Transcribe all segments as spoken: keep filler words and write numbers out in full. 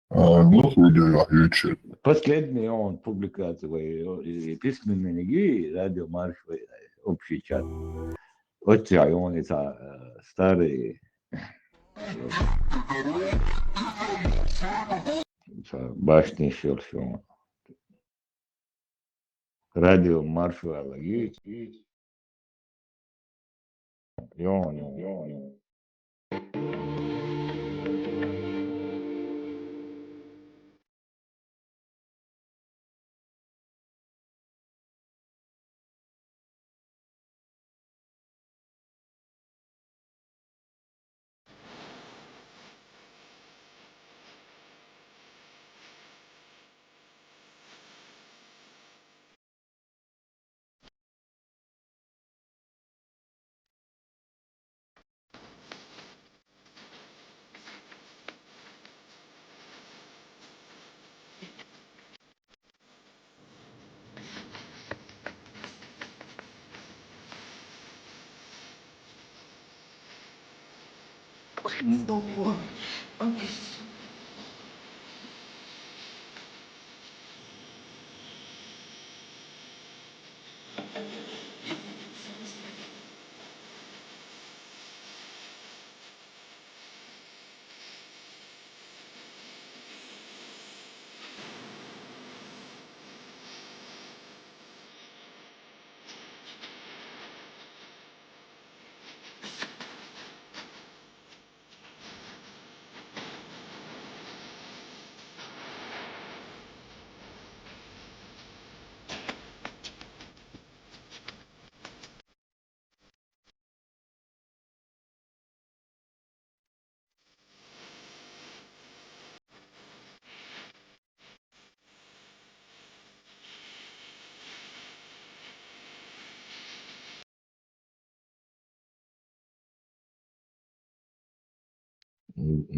А, ну, видео я YouTube. Последняя он публикация, э, письменный книги, радио Маршо, э, общий чат. Очень он это, э, старый, э, башни шел, что он. Радио Маршо алаги. Ён, ён, ён.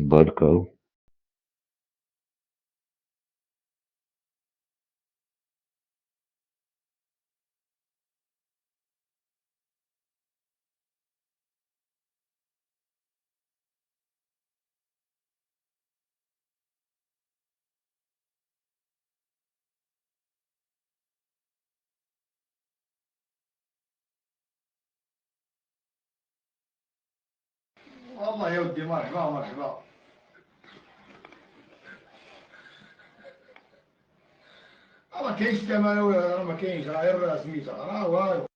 Баркал. والله يا ودي، مرحبا، مرحبا. والله كاين شتا ما ولا ما كاينش، راه غير سميتها، راه والو.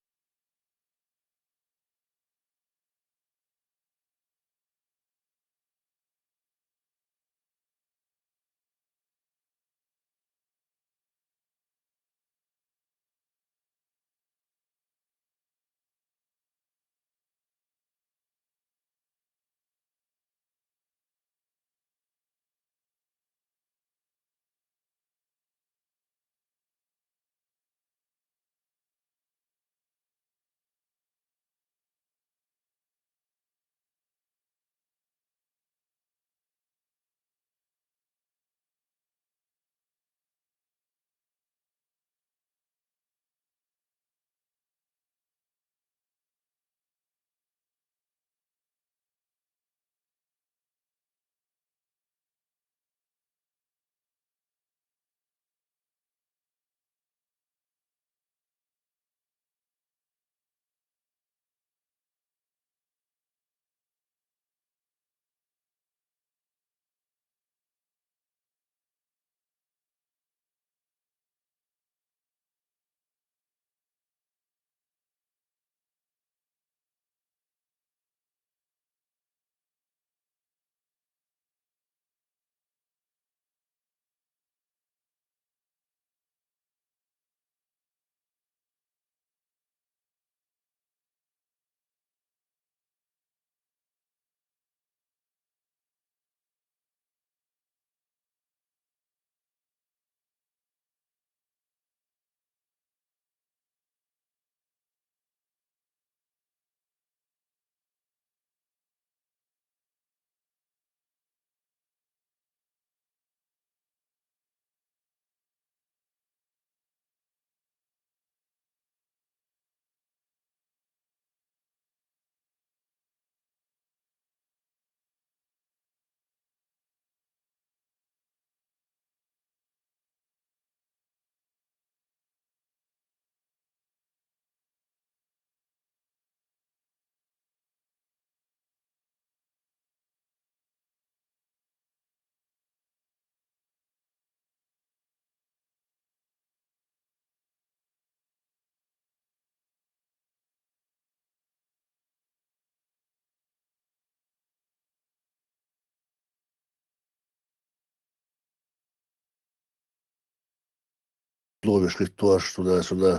условиеш хӀиттош туда-сюда.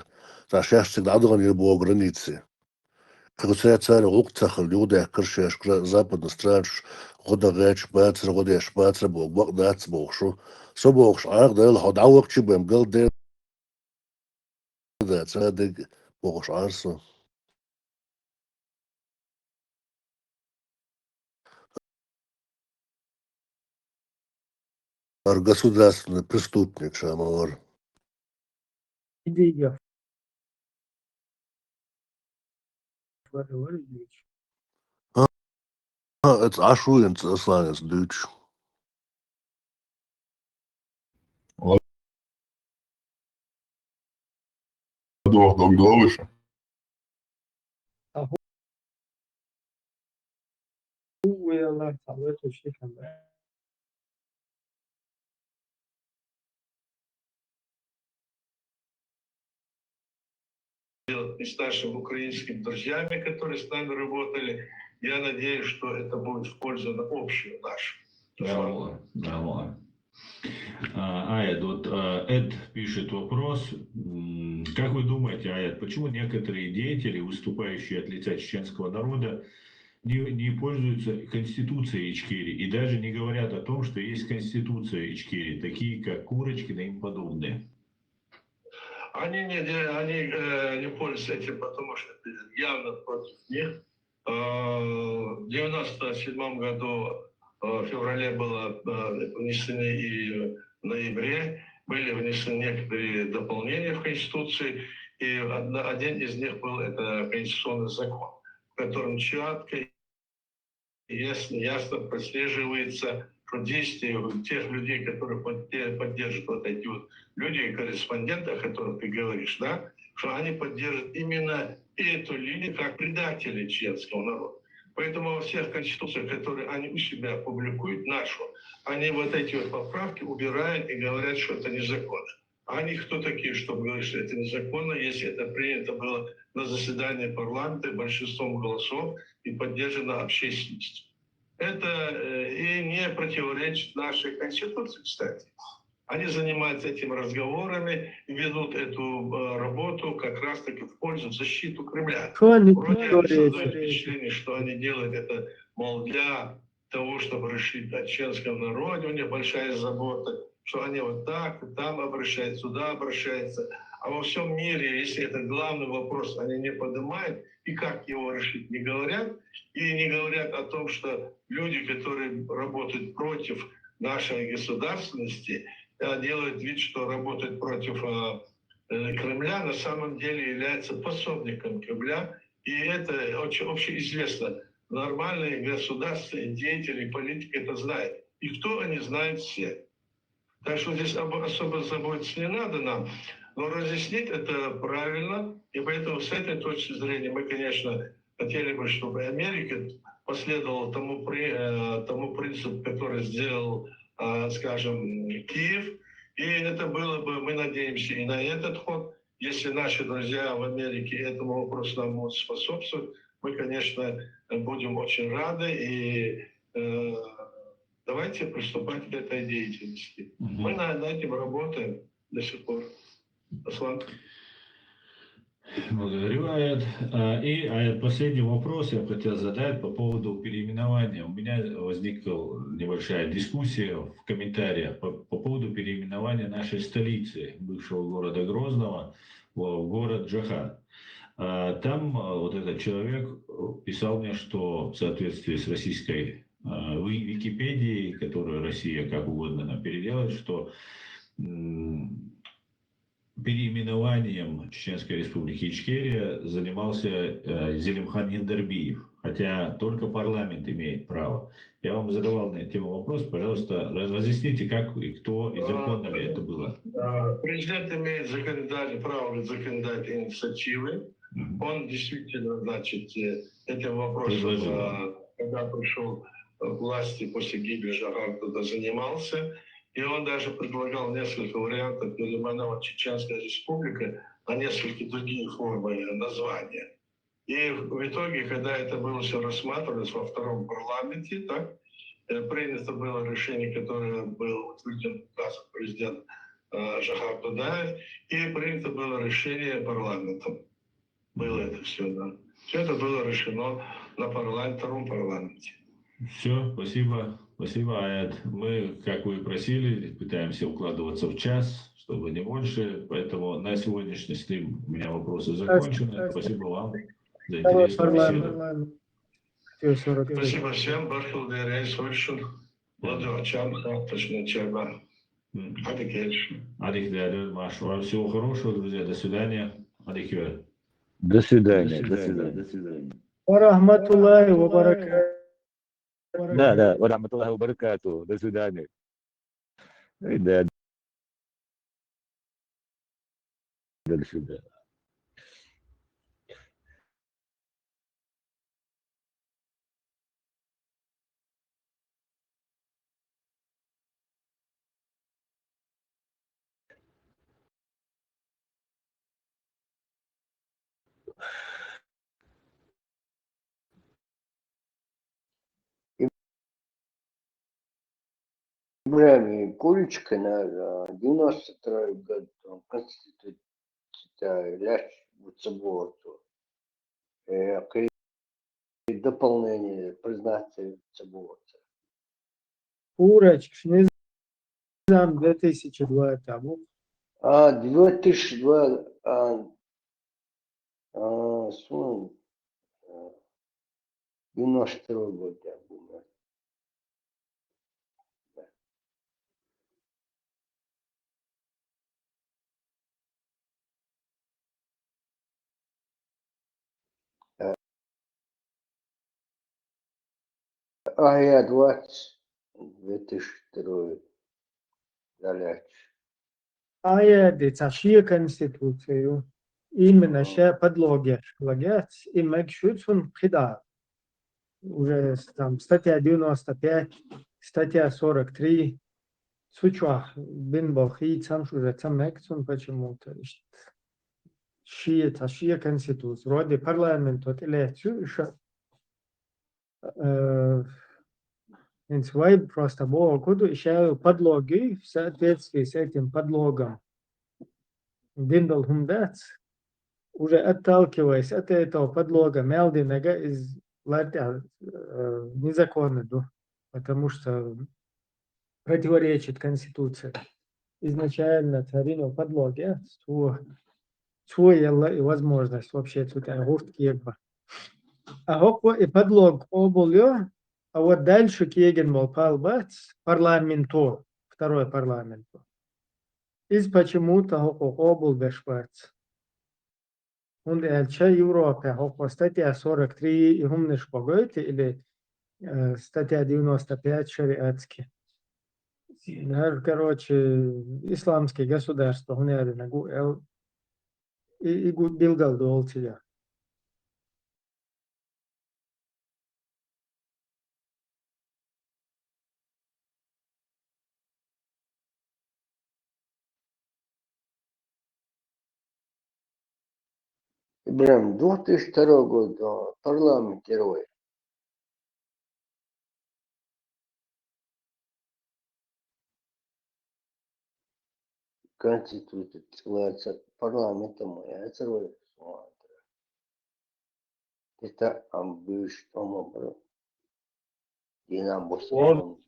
Цхьа шаьш цига дӀадаханера боху границе. Кхин цара гӀуллакх ца хилла, юхадаьккхира шаьш гра-, западный странаш, гӀо дан гӀерташ бацара, гӀо деш бацара боху, бакъ дац бохуш. Со бохуш Ӏар, Дала, хьо дӀавахча бен, гал де дац, а дерг бохуш Ӏар со. ХӀара государственный преступник ша ма вара. Иди, я. Вара, вара, иди. А, а, это Ашуинца, Асланец дуьйцу. Ладох дог долуш. А хӀу, хӀу вуй Аллах Таала вай туши хьан бай. И с нашими украинскими друзьями, которые с нами работали. Я надеюсь, что это будет в пользу на общую нашу. Рамула, Рамула. А, Аят, вот а, Эд пишет вопрос. М, Как вы думаете, Аят, почему некоторые деятели, выступающие от лица чеченского народа, не, не пользуются Конституцией Ичкерии и даже не говорят о том, что есть Конституция Ичкерии, такие как Курочкин и им подобные? Они не, де- они э, не пользуются этим, потому что это явно против них. Э, В девяносто седьмом году э, в феврале было э, внесены и в ноябре были внесены некоторые дополнения в Конституцию, и одна- один из них был это конституционный закон, в котором четко ясно, ясно прослеживается, что действия тех людей, которые подде- поддерживают вот эти вот люди, корреспонденты, о которых ты говоришь, да, что они поддерживают именно эту линию как предатели чеченского народа. Поэтому во всех конституциях, которые они у себя публикуют, нашу, они вот эти вот поправки убирают и говорят, что это незаконно. А они кто такие, чтобы говорить, что это незаконно, если это принято было на заседании парламента большинством голосов и поддержано общественностью? Это э, и не противоречит нашей Конституции, кстати. Они занимаются этим разговорами и ведут эту э, работу как раз-таки в пользу, в защиту Кремля. Что они Вроде они создают говорят? Впечатление, что они делают это, мол, для того, чтобы решить о чеченском народе, у них большая забота, что они вот так, там обращаются, сюда обращаются. А во всем мире, если это главный вопрос, они не поднимают, и как его решить, не говорят, и не говорят о том, что люди, которые работают против нашей государственности, а делают вид, что работают против э, э, Кремля, на самом деле является пособником Кремля, и это очень общеизвестно. Нормальные государственные деятели, политики это знают. И кто они знают все. Так что здесь об- особо заботиться не надо нам. Но разъяснить это правильно, и поэтому с этой точки зрения мы, конечно, хотели бы, чтобы Америка последовала тому, при- э, тому принципу, который сделал, э, скажем, Киев. И это было бы, мы надеемся, и на этот ход, если наши друзья в Америке этому вопросу нам будут способствовать, мы, конечно, будем очень рады. И э, давайте приступать к этой деятельности. Мгм. Мы на- над этим работаем до сих пор. Аслан. Благодарю, Аят. А, И, Аят, последний вопрос я бы хотел задать по поводу переименования. У меня возникла небольшая дискуссия в комментариях по, по поводу переименования нашей столицы, бывшего города Грозного, в город Джохар. А, Там а, вот этот человек э, писал мне, что в соответствии с российской а, ви- Википедией, которую Россия как угодно нам переделает, что м, переименованием Чеченской Республики Ичкерия занимался э, Зелимхан Яндарбиев, хотя только парламент имеет право. Я вам задавал на эту тему вопрос, пожалуйста, раз- разъясните, как и кто и законно ли это было. А, Президент имеет законодательное право законодательной инициативы. Мгм. Он действительно, значит, э, этим вопросом, Предложил. Э, когда пришел к власти после гибели Джохара, тогда занимался. И он даже предлагал несколько вариантов переименовать Чеченская Республика на несколько другие формы названия. И в итоге, когда это было все рассматривалось во втором парламенте, так, э, принято было решение, которое было утверждено указом президента э, Жохар Дудаев, и принято было решение парламентом. Было это все, да. Все это было решено на парламент, втором парламенте. Все, спасибо. Спасибо, Аят. Мы, как вы и просили, пытаемся укладываться в час, чтобы не больше. Поэтому на сегодняшний стрим у меня вопросы закончены. Спасибо вам за интересную беседу. Спасибо всем. Баркалла, Даьла раьза хилва шуна. Ладно, чам, точно чаба. М. Аьле кеча. Аьле кеча, Машура. Всего хорошего, друзья. До свидания. Аьле кеча. До свидания. До свидания. Ва рахматуллахи ва баракатух. Да, да, ва рахматуллахи ва баракатух. До свидания. Эй, да. До свидания. ИбрахӀим, куличка на, а, девяносто второй год, он, Конституция лаьтташ ву ца бохург. Э, кхы дополнение, признаться ца бохург. Урачкаш низам две тысячи два там. А, две тысячи два, а, а, сун, а, девяносто второй год я помню. Ахьед вац, две тысячи второй далеч. Ахьеда цхьа шен конституци ю. Именно ша подлогаш лагац, и мегаш ю цунна кхидӀа. Уже с-, там, статья девяносто пять, статья сорок три, цу чохь бина болу хийцамаш уже ца мега цунна почему-то иштта. Шен, цхьа шен конституци. Вроде парламенто тӀелаьцна ю и ша, э, хӀинца вай просто бохург ду, и ша ю подлоги, в соответствии с этим подлогом дина долу хӀума дац, уже отталкиваясь от этого подлога, мел динарг иза лар тӀехь, э, незаконно ду, потому что противоречит Конституции. Изначально царина подлог яц, цо, цо елла и возможность вообще цу тӀехь гӀурт кегабан. А хӀокхо и подлог къобал йо, а вот дальше кегина болу пал бац парламенто, второй парламенто. Иза почему-то хӀокхо къобалбеш бац. ХӀунда аьлча Европехь хӀокхо статья сорок три и хӀуманаш бохуьйту или, э, статья девяносто пять шариатский. ХӀара, короче, исламский государство хӀунда аьлла гу эл, и, и гу билгал долу цигахь. Прям две тысячи второй год, а, парламент герой. Конституция цӀилаца парламентом яцара вай хӀусаматра. Тита амбуш тома бро. Динам бос. Вон.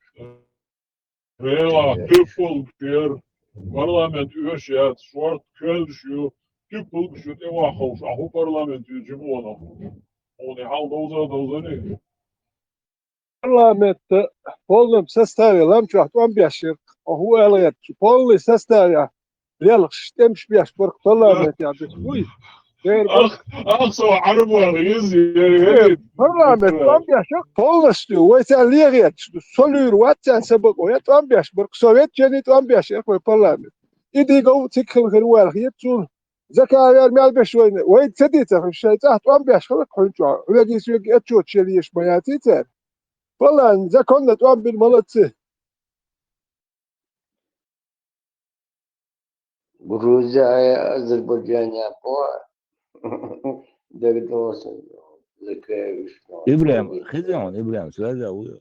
Вела, тюпулгер. Парламент уьш яц, шорт кхелш ю, тюпулгаш ю тӀе вахховш, аху парламент ю жимона. Уни хьал довза довзани. Парламент полном составе лам чохь тӀом беш яра, хӀу аьлла гӀерташ, полный составе лелхаш, тӀемаш беш баркалла парламент яхьаш вуй. Дера бар. Ах, ах, со Ӏарбойх иза, э, парламент тӀом беш яра, полностью, вай царна легӀеташ ду, со луьйр вац царна сабакъо, я тӀом беш баркалла, со ветчани тӀом беш яра вай парламент. И дигов циг хила хир ваьлла хета цунна. Закавер мел беш вайна, вай ца дийцар, шайн цӀахь тӀом беш хиларх хьуьнчохь, хьоьгий соьгий отчет шен еш ма яций цара. Валлахьи, законна тӀом бина, молодцы. Грузия, Азербайджан, я по дагдосан, закавиш. Ибрахим, хезон, Ибрахим, сразу уйо.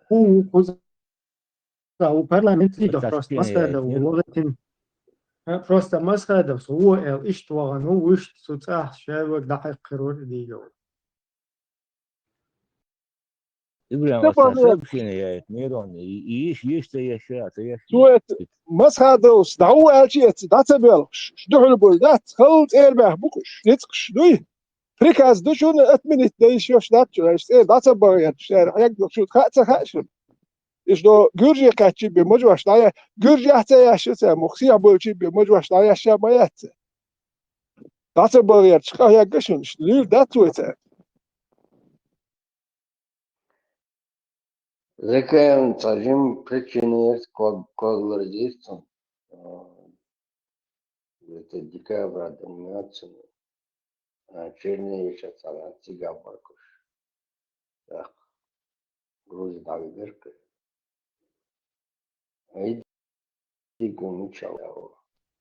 Ху, ху, Да, у парламент лидер просто Масхадов ву вагӀитин. Просто Масхадовс ву эл иштта вагӀан ву, вуьшта цу цӀахь шаьвлаг дӀахьекхар вара дийгал. Ибрахим, аса сообщение яйт, Мирон, и, и иш, иш ца еш, ца еш. Цу эт Масхадовс дӀа ву аьлча эца, дӀа ца белхаш, дуьхьал буй дац, халла цӀера баьхна бу-кх уьш, ницкъаш дуй. Приказ ду шуна, отменить дан йиш йолуш дац шуна, аша цӀера дӀа ца бахьа, шаьра хьегна шу, хаа ца хаьа шуна. Иштта гуьржий кхаьччий бен мажош дӀа, гуьржехь ца еш ю цара, мух сехьа болчий бен мажош дӀа еш ма яц цара. ДӀа ца бахьа, къахьегна шуна, иштта луьйр дац вай цара. Закаевна цхьа жима причина яц ког-, когалара дийцина. А, это декабрь дан яц цунна. А, Чернеевича цхьана цигахь баркуш. ТӀаккха Грузи дӀавигар-кх. Ай, дика мича ву.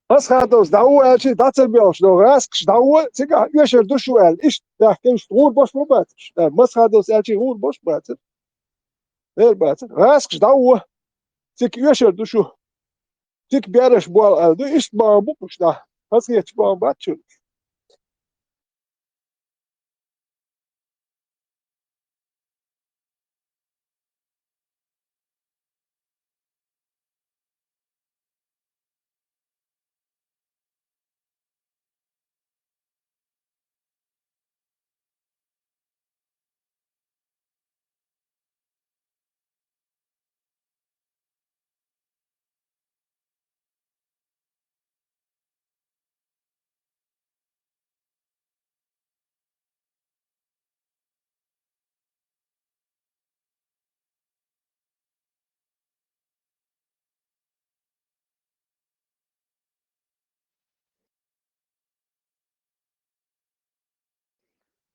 Масхадовс дӀа ву аьлча, дӀа ца белхаш, до гӀаскаш дӀа ву, цигахь оьшур ду шу аьлла. Иштта баьхкина, иштта гӀур бош ма бацара. Масхадовс аьлча, гӀур бош бацара. Вер бацара. ГӀаскаш дӀа ву. Цига оьшур ду шу. Цига бераш бу аьлла ду, иштта бахьа бу-кх уьш дӀа. Хазахеташ бахьа бац шуна.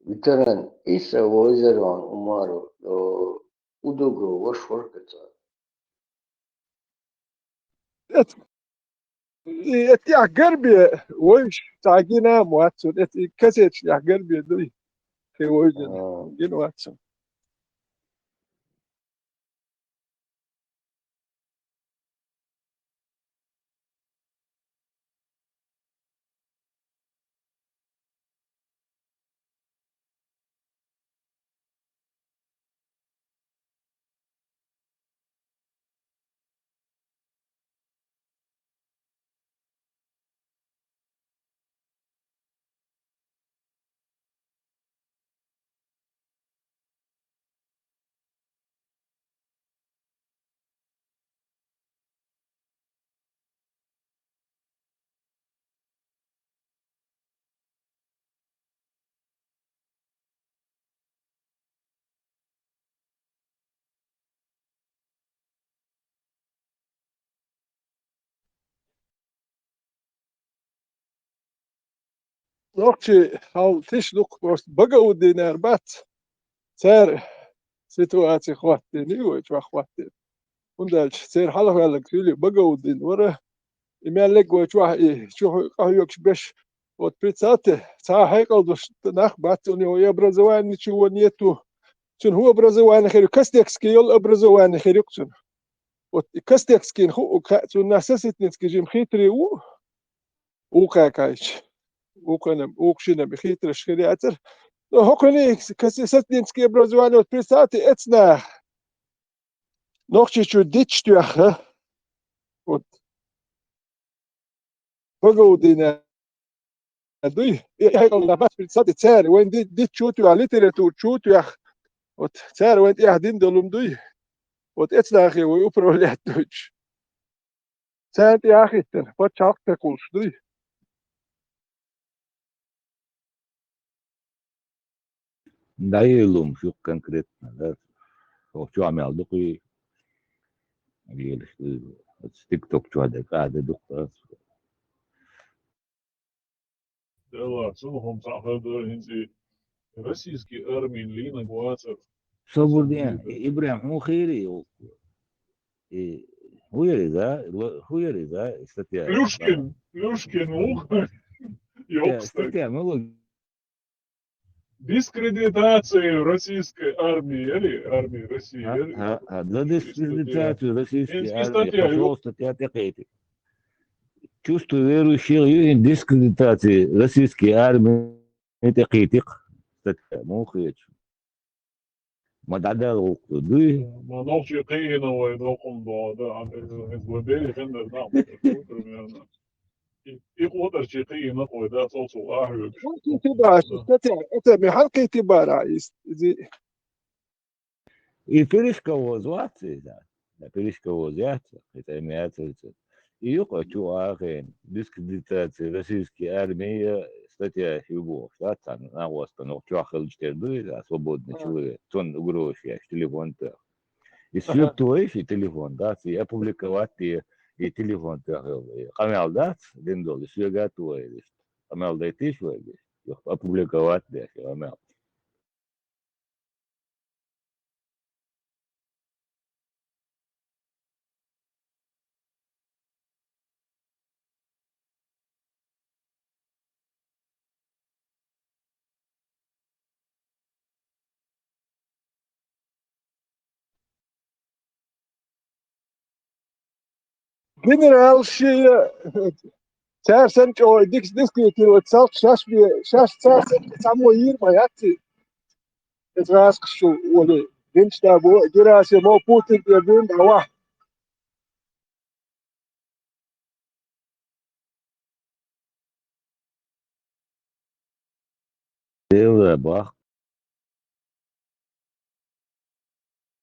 Ветеран, Иса Войзарон Умаров, о, удугу ваша вара-кх цо. Эт, и эт тӀехь гарбе, вайша цхьа гина а ма вац цунна, эт и кассеташ тӀехь гарбе дуй, кхин вайзина. А. Гина вац цунна. Нохчий хьал тиша ду-кх, просто Багаудинера бац. Цара ситуаци хӀоттийна, и вай чохь хӀоттийна. ХӀунда аьлча церан хьалхаваьлларг хуьлий Багаудин вара. И мел лерг вай чохь и чу къахьоьгуш берш, вот представьте, цхьа а хьекъал долуш нах бац, у него и образование ничего нету. Цуьнан хӀун образование хир ю? Костецкий йолу образование хир ю-кх цуьнан. Вот и Костецкийна хуу хаьа, цунна Сосветницкий жима хитрый ву, вукхо кхаьчча. Вукхунна, вукху шинна хитраш хир яцара. Но хӀокхуьнан Кос-, Сосветницкий образование, вот представьте, эцна нах Нохчийчуьра дитташ тоьхна, вот, Багаудина дуй, и хьекъал бац, представьте, цара вайн ди-, дитташ чу а тоьхна, литература чу а тоьхна, вот, цара вайн тӀехь дина долу хӀума дуй, вот, эцнахе вай управлять дойтуш. Царна тӀехь а хӀиттина, пачхьалкх а ца кхуллуш дуй. ДӀаелла хӀума шу конкретно, да? Оха чохь мел дукха лелаш, оцу TikTok чохь дерг а де дукха. Делахь, цунах хӀума цхьаъ хир дара хӀинца и российский армин лийнарг вацара. Собар де, Ибрахим, хӀун хийра и? И хӀун яра иза? Ло-, хӀун яра иза, и статья? Плюшкин, Плюшкин ву. Э, йоккха статья, ма ло. Дискредитация российской армии, или армии России, или... А, а, за дискредитацию российской армии, статья, пожалуйста, тебя тыкайте. Чувство верующих и дискредитации российской армии, это критик. Статья, мухач. Ма дӀадала гӀуллакх дуй? Ма нохчий кхиийна вай доккхун боху, да, ам эза, эза вай берриг хеннара нах ма ду, примерно. И, и кхотарчий кхиийна вай, да, цо-цо ахьоьгуш. Хьан кхийтина бац, статья, это ме хьан кхийтина бара, из, из... И Пиришков вац иза. Да, Пиришков вац яц, и тӀе ме яц иза. И юкъа чу ахьен, дискредитация российской армии, статья ю бохуш, да, цхьана нагӀостан чохь хилча тера ду иза, свободный человек, цунна угрозаш еш, телефон тӀе. И соьга тойш и телефон, дац, и опубликовать де, и телефон тӀе хила, и къамел дац, дина долу, и соьга тойш. Къамел дайтийш вай, и опубликовать деш, и къамел. Генерал шиъ, цаьрсан чӀогӀа дикс дискуйти вац, цалц шаьш бе, шаьш цаьрсан цхьаммо йийр ма яц и. Иза гӀаскхаш шу волу, Генштабо, Герасимов, Путин тӀе бен дӀавахь. Дела бах.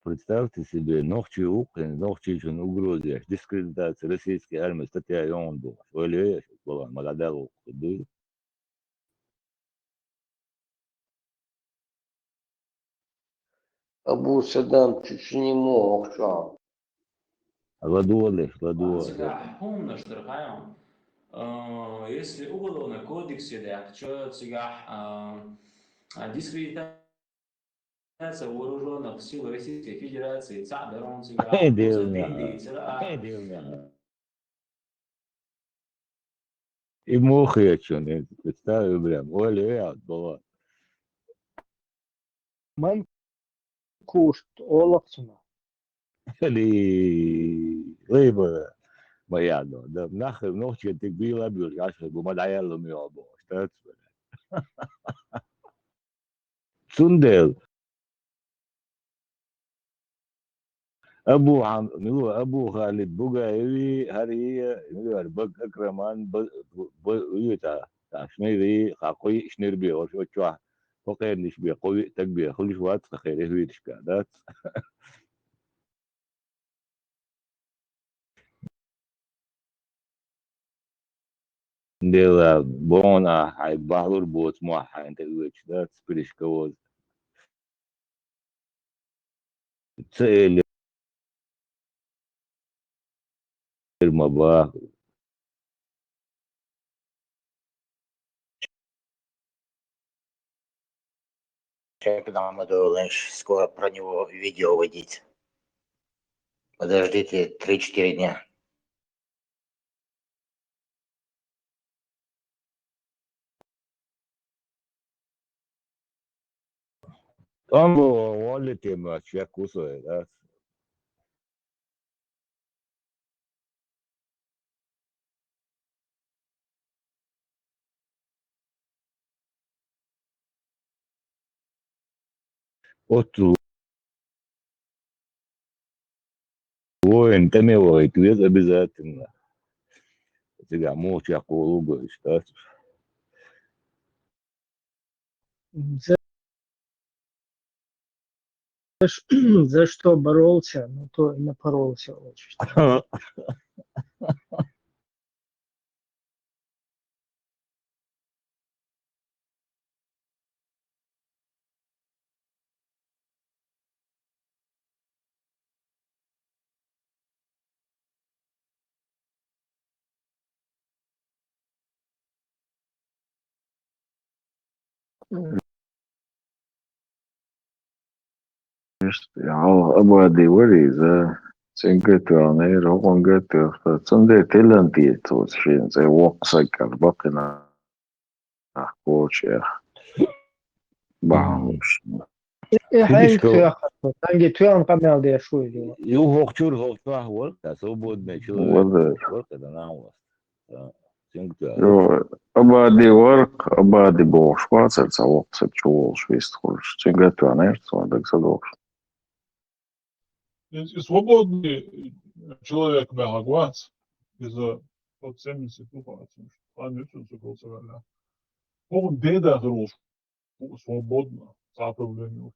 Представьте себе, нохчий вукхин, нохчийчун угрозеш, дискредитация российской армии статья йогӀун бохуш. Ойла йо аш, балан, ма дӀадала вукху дуй. Абу Садам чу, чу не мог, чу. ЛадогӀалаш, ладогӀалаш. Цигахь хӀуманаш дара хаьий. А, если уголовный кодексе даьккхича, цигахь, а, а, дискредитация вооружённых сил Российской Федерации, цхьаъ дара хьуна цигахь. Хьайн делла. Хьайн делла. И мухе чун, представь, прям, ойла яц, бала. Манкурт олу цунах. Ли, лайба, ма яно, да, нах, нохчий тӀе бийла бийла, гӀаш хӀу, ма дӀаялла ма йо бохуш, тац. Цундела Абу Хьам-, мила ву, Абу Халид Бугаеви, хӀара и, мила вара, Бага Акраман, ба-, ба-, ба-, уьйтӀа, тӀаккха шнайри, хьан кхо йиъ шнайр бе, ош оццохь, кхо кхерниш бе, кхо виъ таг бе, хуьлуш вац, тхан хӀара хӀуьйташка, дац? Дела, бохуна, хьайн бахьалур боцу мохь хьайна тӀе оьцуш дац, Пиришков вац. Ца элира ма баху. Чекнама долаш, скоро про него видео выйдет. Подождите три-четыре дня. Там, о, валли тема чекусой, да? Оццул воин тӀаме вахийта веза обязательно. Цигахь муха чекхволу гойтуш дац. За, за ш-, за что боролся, на то и напоролся, очень. Иштта, хьалха Абади вара иза, цуьнга а тоьхнера, хӀокхуьнга а тоьхна, цундела тилан тетта ву шена цӀе воккха саг кӀара баккхина нах кочех. бахьан луш. Э, хьайга тоьхна, хьайга тоьхна къамел деш ву иза. Ю хӀокху чуьра хӀокху чохь вара, да, свободный человек. Вара. Вара, да, нах вара. Да, цуьнга тоьхна. Ю, Абади вара, Абади бохуш вацара, цхьа воккха стаг чу волуш вист хуьлуш. Цуьнга тоьхнера, цо дага ца дохуш. Иза свободный человек баьхьаг вац. Иза под семьдесят тупа оцу. Хан юцун цу гол ца ваьлла. ХӀокхун деда хир волуш свободно, цхьа проблема йолуш.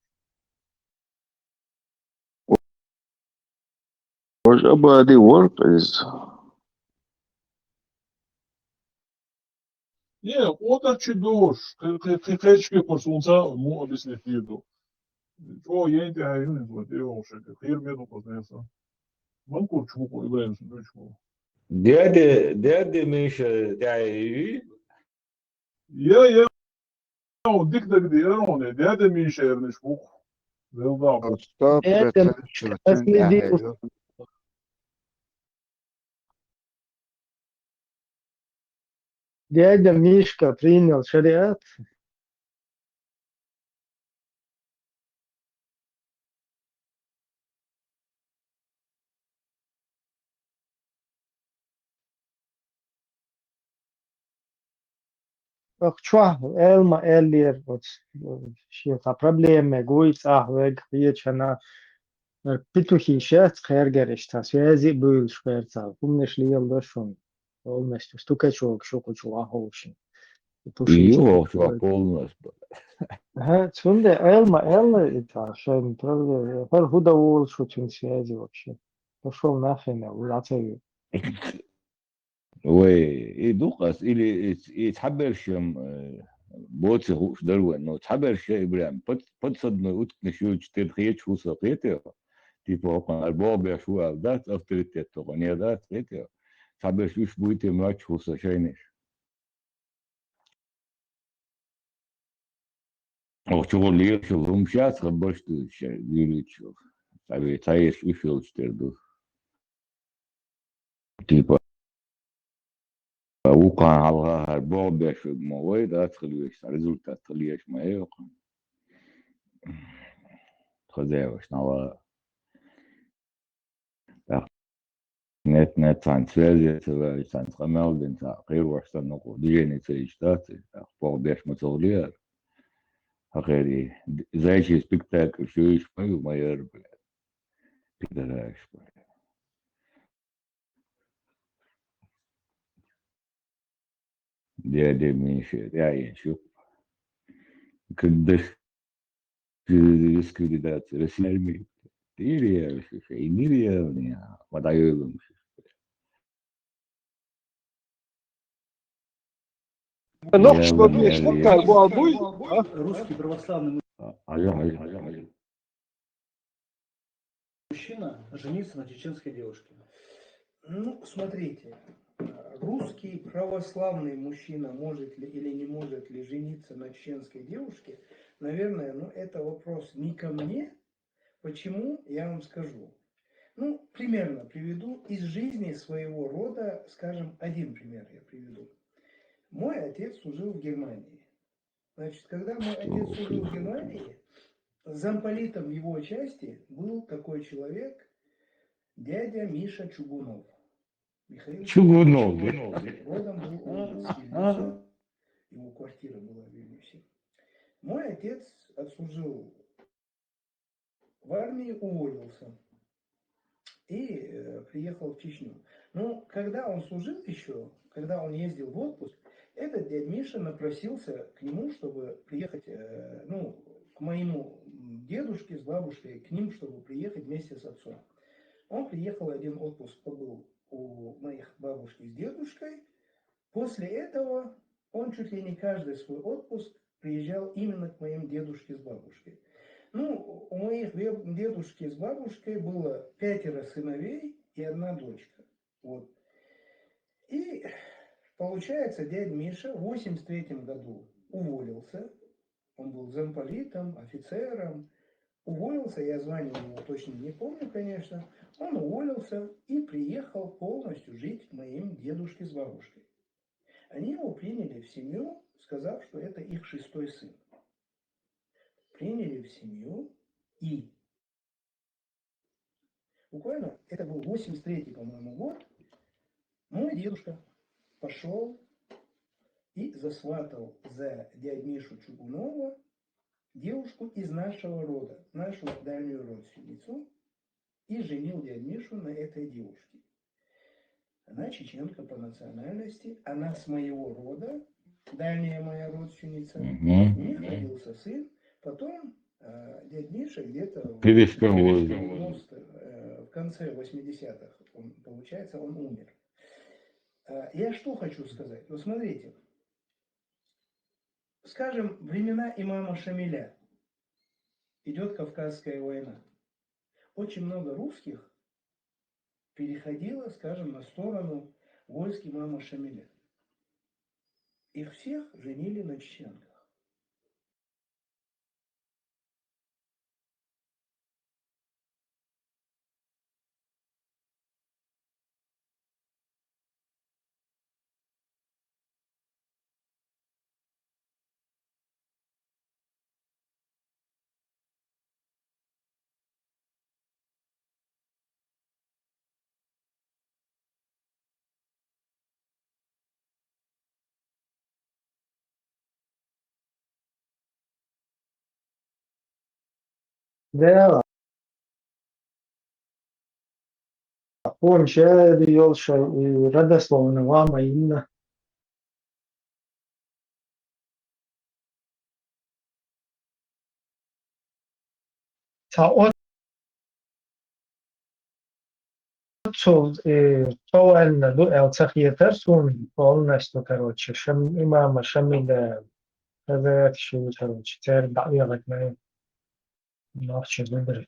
Важа Абади вара иза. Не, отар чи душ, кхечки курс унца му объяснить ду. Чо ен тя ю не вот его шек, хир ме ду познается. Ман курчу ку Ибрагим Сунучку. Дядя, дядя Миша, дядя. Я, я, он дик даг ди, он, дядя Миша, ерниш бух. Велда. Стоп, дядя Миша, следил. Дядя Мишка принял шариат. Ах, чохь, аьлла ма аьллера, оцу, шен цхьа проблема мега вуй, цӀахь вега, хьечана, петухи шац кхергара иштта, связи а буьйлуш кхерцал, хӀуманаш леладо шуна. Полностью стукачок шу кху чу ваховшин. Ю, вахчу полностью. Ага, цунде аьлла ма аьлла, и та шайн проблема. ХӀара хӀу дан волуш ву цуьнан связи вообще. Пошёл нахрен, ву, а ца ю. Вай, и дукха ас, или и, и цхьаберш ям, э, боци хууш дара вайн, но цхьаберш я и прям под-, подсадной уткнаш юлчу тера хеташ хӀу со кхетий? Типа, хӀокхуьнан ара боху беш ву аьлла дац, авторитет тоху не дац, кхетий? Цхьаберш уьш буй те моьттуш хӀу со шайнаш. Оха чугӀур лелаш йолу хӀумаш яц хабарш дуьйцуш, дуьйлуьйтуш йолу. Цхьа ве-, цхьа еш уьш йолчу тера ду. Типа, вукхана хьалха хӀара боху беш ма вай, дац хила веш, цхьа результат хила еш ма йоккху. Хоза ваш, нава. ТӀаккха нет, нет, цхьаьна связи ца ваьлча, цхьаьна къамел дина, цхьа кхерош санна, кху движение ца йича дац, тӀаккха боху беш ма ца хуьлу яра. Хьан кхерий, зайчий спектакль шу йиш ма ю, ма яра, блядь. Пидораш, блядь. Дядя Миша, я ещё. Когда дискредитация России армии. Нереально, нереально. Вот даём. Ну, я, что я, мне, я, что я. Как бы, а, буй, а? Русский православный. А, алло, алло, алло, алло. Мужчина жениться на чеченской девушке. Ну, смотрите, русский православный мужчина может ли или не может ли жениться на чеченской девушке, наверное, ну, это вопрос не ко мне. Почему, я вам скажу. Ну, примерно приведу из жизни своего рода, скажем, один пример я приведу. Мой отец служил в Германии. Значит, когда мой отец служил в Германии, замполитом в его части был такой человек, дядя Миша Чугунов. Михаил Чугунов. Чугунов. Родом был он из Вильнюса. Его квартира была в Вильнюсе. Мой отец отслужил в армии, уволился и, э, приехал в Чечню. Но когда он служил ещё, когда он ездил в отпуск, этот дядь Миша напросился к нему, чтобы приехать, э, ну, к моему, м, дедушке с бабушкой, к ним, чтобы приехать вместе с отцом. Он приехал, один отпуск побыл у моих бабушки с дедушкой. После этого он чуть ли не каждый свой отпуск приезжал именно к моим дедушке с бабушкой. Ну, у моих ве-, дедушки с бабушкой было пятеро сыновей и одна дочка. Вот. И получается, дядя Миша в восемьдесят третьем году уволился. Он был замполитом, офицером. Уволился, я звание его точно не помню, конечно. Он уволился и приехал полностью жить к моим дедушке с бабушкой. Они его приняли в семью, сказав, что это их шестой сын. приняли в семью, и буквально, это был восемьдесят третий, по-моему, год, мой дедушка пошел и засватал за дядь Мишу Чугунова девушку из нашего рода, нашу дальнюю родственницу, и женил дядь Мишу на этой девушке. Она чеченка по национальности, она с моего рода, дальняя моя родственница. У них родился сын, потом э, дядь Миша где-то в Перешком возраста. Девяносто, э, в конце восьмидесятых, он, получается, он умер. Э, Я что хочу сказать? Вот смотрите, скажем, времена имама Шамиля, идет Кавказская война. Очень много русских переходило, скажем, на сторону войск имама Шамиля. Их всех женили на чеченках. Да. Помнишь, я вёл, что и родословно, мама именно. Цхьа оццул, э, цо ваьнна ду аьлла ца хетар суна полностью, короче, Шам-, имама Шамиля, хазаят шу, короче, церан дӀаоьгӀна нах чу гудараш.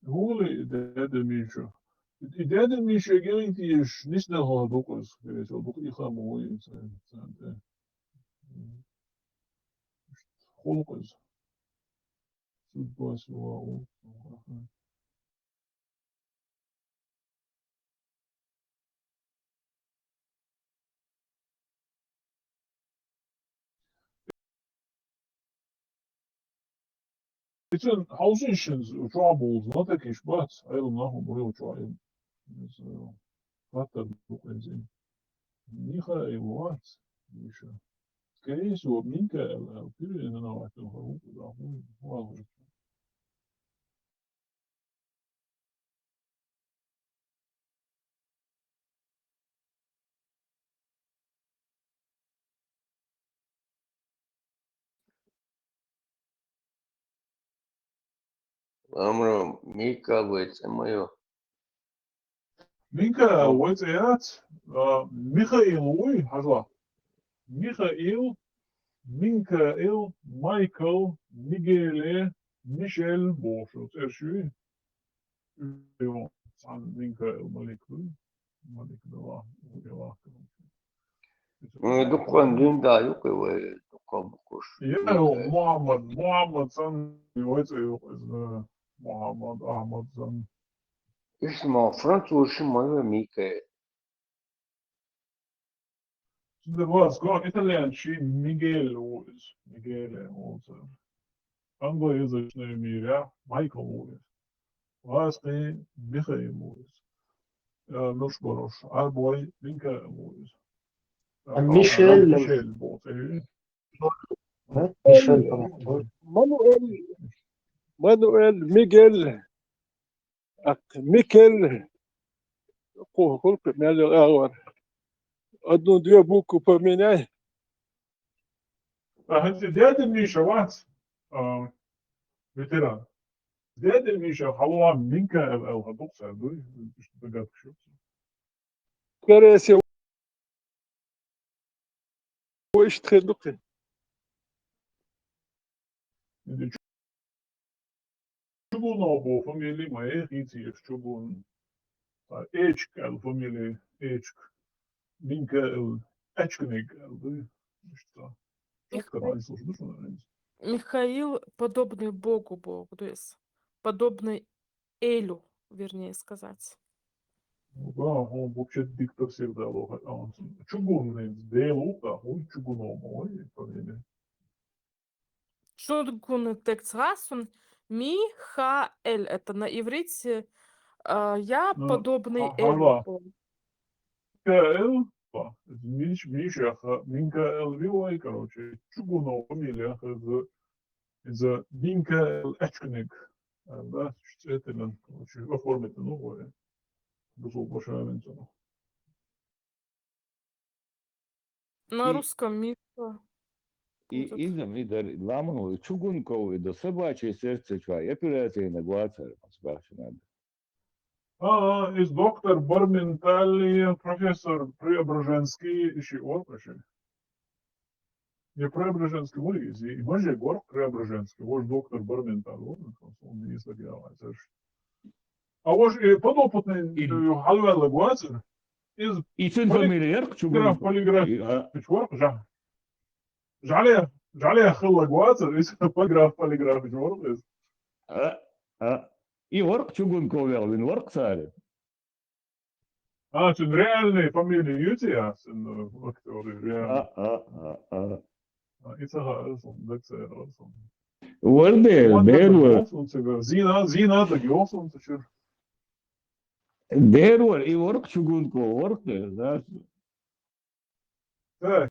ХӀули и даьда Миша? И даьда Миша гайта еш нисдала дукъаз, весел дукъ и хама вуй цан тӀе. Хулкъаз. Судьба сила у. Ицун хьовсийшинца чохь болу знатокаш бац, Ӏелам нах а бу чохь. Иза хаттар ду кхеза. Михаил вац, Миша. Скорее всего, Минкаил аьлла, пирина нахь вац, хӀун ду, хӀун ду. Амра, Мика вай цӀе ма ю. Мика вай цӀе яц, а, Михаил вуй, хьажал. Михаил, Минкаил, Майкл, Мигеле, Мишель бохуш цӀераш юй. Цхьана Минкаил Малик вуй. Малик дала, вуй вахка. Ну, и дуккха дин да юкъе вай, дуккха букуш. Я, Минкаил. Мухаммад, Мухаммад санна вай цӀе юкъе, Мухаммад, Ахмад санна. Иштта ма французаш ма ю Мика. Цундела вац, кху итальянцийн Мигель ву иза. Мигеле ву цара. Англоязычный мирехь Майкл ву иза. Вац кхин Михаил ву иза. Э, нуш баруш, Ӏарбой Минкаил ву иза. А Мишель? Мишель боху цӀе ю. А? Мишель. Мануэль, Мануэль, Мигель. Ах, Микель. Кху хӀуллакх мел йолу агӀор. Одну-две буквы поменяй. А, хӀинца Дедин Миша вац, а, ветеран. Дедин Миша хьалха Минкаил аьлла дукха цара дуй, иштта дагадкаш ю. Скорее всего, иштта хир ду кхин. Чугунов боху фамили ма яхийца еш Чугун. А, Эчик аьлла фамили, Эчик. Минкаил, Эчкиниг аьлла дуй. Иштта. Михаил, подобный Богу, Богу, то есть подобный Элю, вернее сказать. Ну да, он вообще диктор всегда был. А он чугунный, Делу, да, он чугуном, ой, фамилия. Чугунный текст раз, он Михаэль, это на иврите, а, я Ну, подобный а, Элю. ага. О. Минкаэл, ба, Миш, Миша, ха, Минкаэл Вилай, короче, чугунов фамилия, ха, из, из Минкаэл Эчкник. А, да, это, короче, оформить, ну, ой, бусул бошавен цену. На И- русском Миша. И Вот это. Инза ми дар ламан чугун ков и до собачье сердце чуа, и операция на гуацар, спрашивает. А, а, из доктор Барментали, профессор Преображенский, ищи оркаши. Не Преображенский, вот из, и маже горк Преображенский, вот доктор Барментали, вот он, он не слагал, это ж. А вот и подопытный, И- э, халвала гуацар, из И цин Поли- фамилия ярк чугун. полиграф, полиграф, И, а, ищ орк, жа. Жале, жале хылла гуацар, из полиграф, полиграф, ищ орк, из. а, а. И орк чугун ков вин орк сари. А, цин реальные фамилии юти, а, цин, э, актёры реальные. А, а, а, а. А, и цаха, э, сон, дак цаха, э, сон. Варде, Вот бер это вар. Йосон цигар. Зина, Зина, так Йосон цигар. Бер вар, и орк чугун ков, орк, да. Так.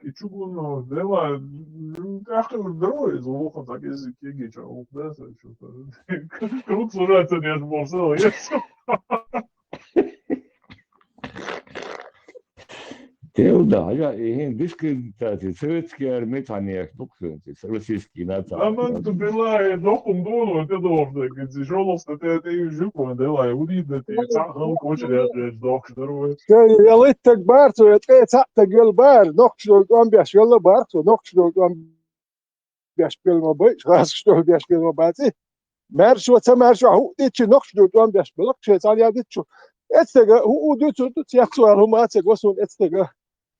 И чугун, ну, дела, м, как ты здоровый, звук, так, если кеги, чё, вот, да, что-то. Круг сужается, не аж морсел, я всё. Тел да, я, и дискредитация, советский армия, там я, ну, кто-нибудь, российский нация. Аман ту била, и дохун дун, вот это вот, так, эти жёлос, это, это и жук, он дела, и уди, да, ты, цахал, кочер, я, я, дох, здоровый. Ялиттаг баар цо, ткъе цаьттаг йола баар, нохчашдолча тӀом беш йола баар цо, нохчашдолча тӀом беш белма бай, гӀазкхашдолча беш белма баци. Маьршо, ца маьршо, хӀуъа дичи нохчашдолча тӀом беш белакх, шоай цхьана ял дичу. Эцтага хӀуъа дуьйцур ду, цецвала хӀума а ца го суна эцтага.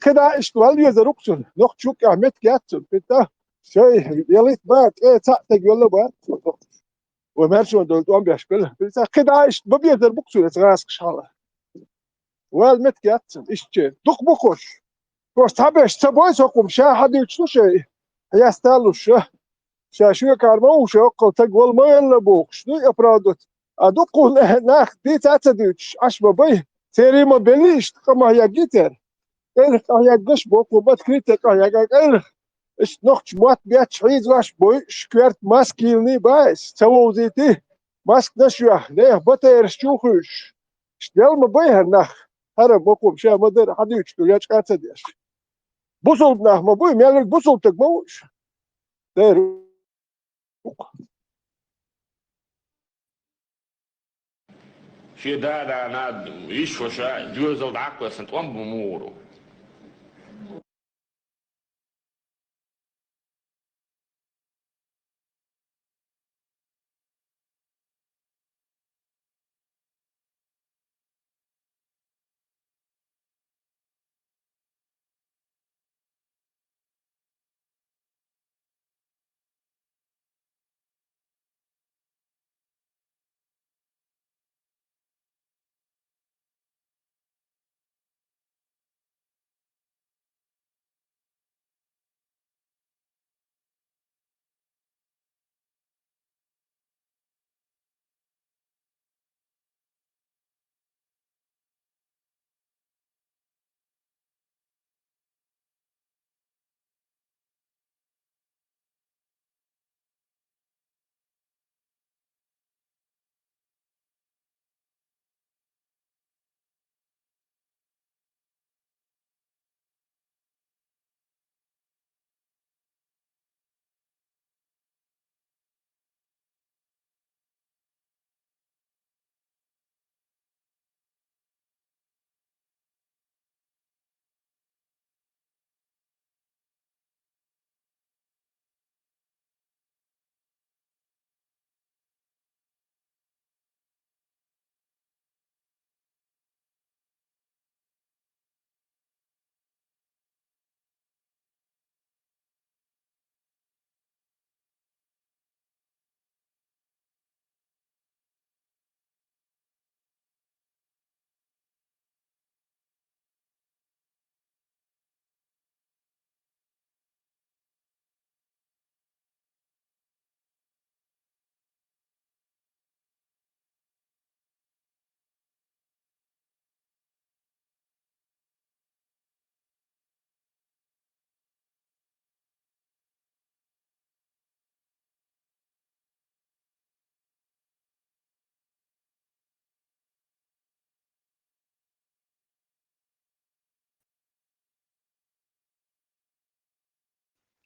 КхидӀа иштта вал везар ву-кх цунна, нохча юккъехь меттиг яц цунна, питта. Шоай ялитта баар, ткъе цаьттаг йола баар. Вай маьршонна долу тӀом беш бела. Цхьа кхидӀа иштта ма безар бу-кх цуьнан гӀазкхаш хьала. Вала меттиг яц цунна, иштта дукха бу хӀорш. ХӀорш цхьаберш ца бой со хӀума, ша хьадуьйцуш ду шай, хьесталуш ша. Ша шоьгара ма ву, ша оккхал стаг вала ма елла бохуш, дуй оправдать. А дуккха нах дийца а ца дуьйцуш, Ӏаш ма бай. Церий ма белли иштта, къа ма хьегги церан. КӀелхьа къахьеггаш боху, открыто къахьегга кӀелхьа. Иштта нохча мотт бетташ хьийзош бойуш, коьрта маска йиллиний баьс, ца вовзийтий, масканаш йоьхна, нехан батераш чу хуьйшуш. Иштта дел ма бай хӀара нах, хӀара бакъо ша ма дара, хьадуьйцуш ду, я чкъа а ца деш. Бусулба нах ма буй, мел верг бусулба стаг ма ву уьш. Дера. Шен да-да, над, йиш ваша, доьзал дӀаккхоьссина тӀом бу мугӀур ву.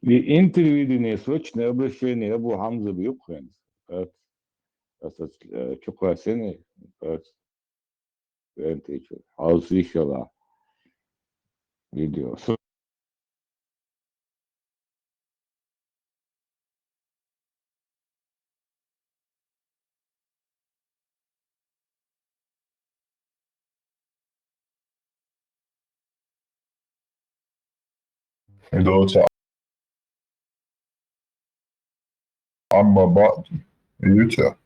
И интервидение, срочное обращение Абу Хьамза бу юккъен. Ас, ас, ас, э, чукхваьссина, ас, вентичу. Хьалсишала видео. Идолча амма баъд. Юча.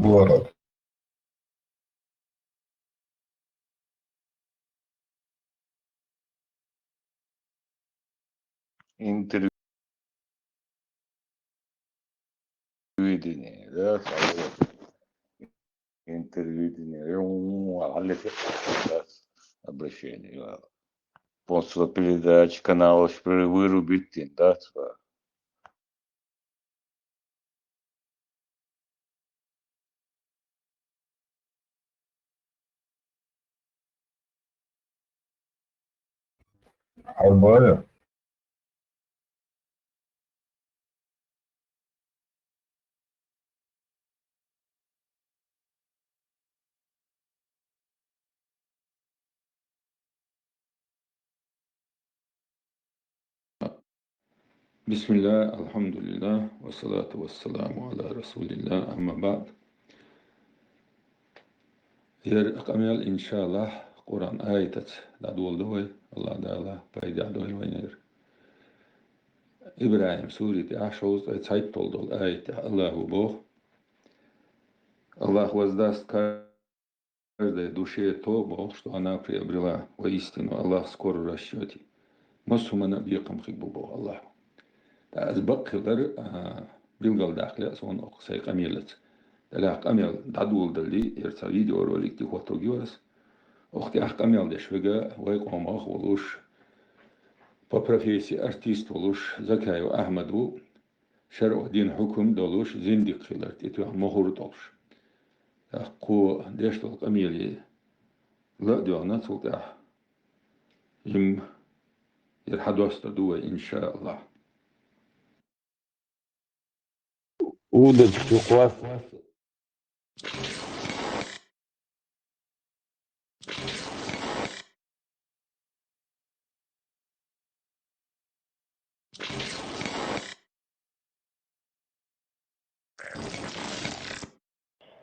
Буарак. Интервидение, да, интервидение, ю, алле, да, обращение, да. После передачи канал уж при-, вырубить, да, типа. Хьарбая. بسم الله، الحمد لله، والصلاة والسلام على رسول الله، أما بعد. Ер къамел, иншааллахӀ, Къуръан аятаца дӀадоладу вай, АллахӀ Дала пайда дойла вайна ер. ИбрахӀим суре тӀехь шовзткъе цхьайтталгӀа долу аят тӀехь АллахӀа боху: «АллахӀ воздаст каждой душе то, боху, что она приобрела. Воистину, Аллах скоро в расчёте». Массо а хӀуманна бекхам хир бу, боху АллахӀа. ТӀаккха иза бакъ хилар, а, билгалдаккха лаьа суна окху сайн къамелаца. Делахь къамел дӀадоладале, хӀара цхьа видеоролик тӀехӀоттор ю ас. Окху тӀехь къамел деш верг вай къомах волуш, по профессии артист волуш, Закаев Ахьмад ву, шарӀо дин хьукум долуш, зиндикъ хилар тӀетоьхна мухӀар а тӀолуш. ТӀаккха кхо деш долу къамеле ла а доьгӀна, цул тӀаьхьа жимма хӀара хьадостур ду вай, иншааллахӀ. Удочка кхосса.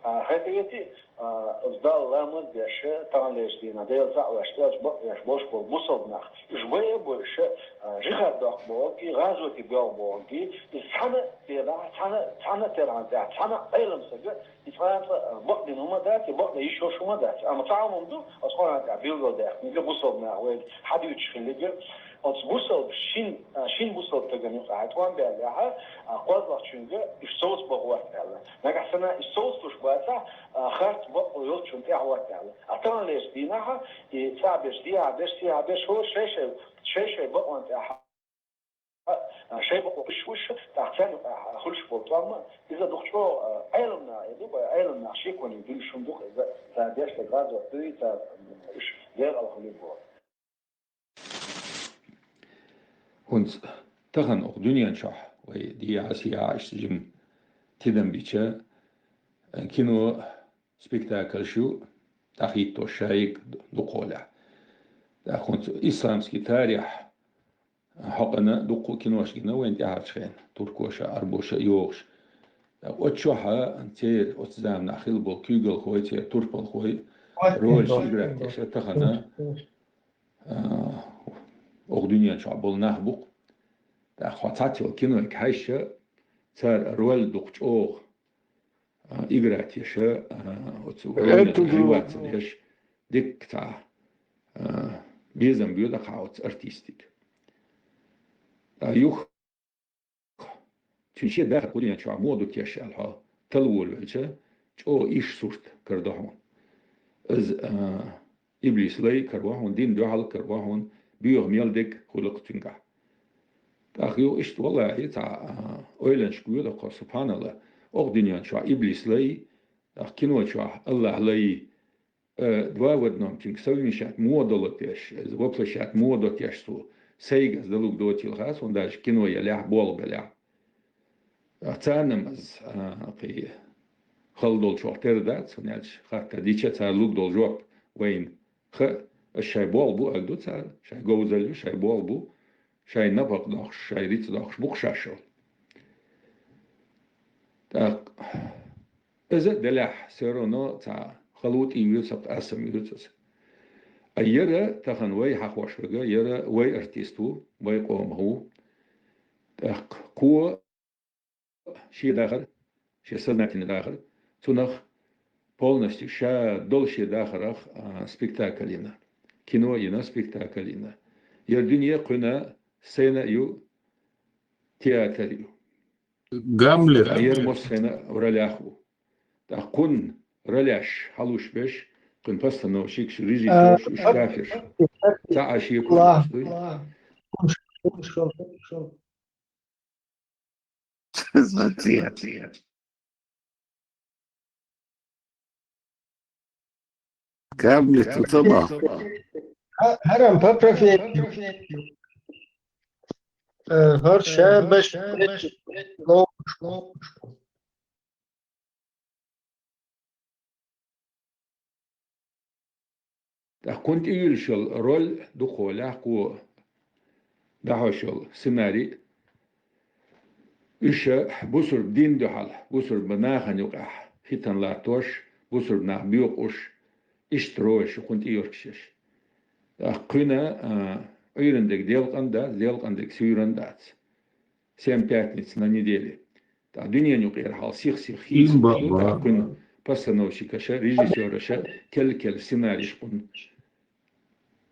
А, хӀетте а, оцу Далла ламаз а деш, таханлерчу дийнахь Делан цхьаъ веш, кӀелча бакъдеш болуш болу бусалба нах, уьш бай а бой, уьш, а, жихӀад доккху бохург, гӀазоте боьлху бохург, иза цхьана а дийнахь, цхьана, цхьана а тергӀан тӀехь, цхьана а Ӏелам стага, и цкъа а цкъа, а, бакъдина хӀума дац, и бакъдина йиш йолуш хӀума дац. Амма цхьа хӀума ду, оцу Къуръан тӀехь билгалдаьккхинарг, бусалба наха вайга хьадуьйцуш хилларг, оцу бусалба шин, а, шин бусалба стагана юкъахь тӀом баьллехь, а, кхозлагӀчуьнга уьш совцабан гӀерта аьлла. Нагахь санна уьш совцалуш бацахь, а, харц бакъо йолчунна тӀехь гӀерта аьлла. А таханлерчу дийнахь, и цхьаъ берш, дехьа берш, сехьа берш, хӀора шай-шай, шай-шай бакъонна тӀехь, а, шайн бакъо кхуьссуш, тӀаккха царна юкъахь хуьлуш болу тӀом, иза дукха чӀогӀа, а, Ӏелам наха, и ду, Ӏелам наха шеконе дуьллуш хӀума ду-кх иза, цара деш дерг гӀазот дуй, цара, м, уьш декъала хуьлур боху. ХӀинца тахана окху дуьнен чохь вай дехьа-сехьа иштта жимма тидам бича, кино, спектакльш ю, дӀахӀиттош шайиг дукхахьолехь. ТӀаккха хӀинца исламский тарих хьокъана дуккха а кинош гина вайна тӀаьхьарчу хенахь, туркоша, Ӏарбоша а йогӀуш. ТӀаккха оцу чохь а церан оцу заманахь хилла болу куьйгалхой, церан турпалхой ролаш играть деш а тахана, а, окху дуьнен чохь болу нах бу-кх. ТӀаккха хьо цхьацца йолу кинойга хьаьжча, цара роль дукха чӀогӀа, а, играть еш а, а, оцу рольна дика вацал еш, дикка цхьа, а, безам боьду-кх хьан оцу артистиг. Ткъа юха Цуьнан шен дахар кху дуьнен чохь муха ду теш аьлла хьо талла волавелча, чӀогӀа йиш сурт карадо хьуна. Иза, а, иблис лай караво хьуна, динна дуьхьал караво хьуна, боьха мел дерг хуьлу-кх цуьнгахь. ТӀаккха юха иштта, валлахӀи, цхьа, а, ойланашка воьду-кх хьо, субхьаналлахӀ, оха дуьнен чохь иблис лай, тӀаккха кино чохь АллахӀ лай, э, два в одном, цуьнга совмещать мо долу теш, иза воплощать мо до теш цо, сайга ас далуг доцийла хас, вон даже кино ялехь, болх белехь. А царна-м ас, а, кхин хала долчух тера дац, хӀунда аьлча хаттар дича цара луг долу жоп вайна хаьа, ас шайн болх бу аг ду цара, шайн говзалла ю, шайн болх бу, шайн напакъ дохуш, шайн рицкъ дохуш бу-кх шаьш. ТӀаккха иза а делахь, всё равно цхьа хала ву, тӀе вуьйцу, цхьа къасам вуьйцу аса. А яра тахана вай хьахош верг, яра вай артист ву, вай къомах ву. ТӀаккха кхо шен дахар, шен сознательный дахар, цунах полностью ша долу шен дахарах, а, спектакль йина, кино йина, спектакль йина. Яра дуьне кхуьнан сцена ю, театр ю. Гамлет. А яра массо а сцена ролях ву. ТӀаккха кхунна ролеш хьалуш беш, кхуьнан постановщикаш, режиссерш, уьш кафирш. Цхьа а шен кхуьнаш дуй. Гамлет, ца бах. Хьа-, хьарам по профессии. Э, хӀара ша беш, ловш, ловш. ТӀаккха кхунна тӀе юьллуш йолу роль дукхахьолахь кхо дӀахьош йолу сценарий. Уьш бусурба дин дуьхьал, бусурба нахана юкъахь хӀиттана латтош, бусурба нах боькъуш, иштта ролаш ю кхунна тӀе йоьркаш еш. ТӀаккха кхуьнан, а, Ӏуьйранна дерг делкъан дац, делкъан дерг суьйранна дац. Семь пятниц на неделе. ТӀаккха дуьненан юкъера хьал сих-сиха хийца, тӀаккха кхуьнан постановщикаша, режиссёраша келла-келла сценарийш кхунна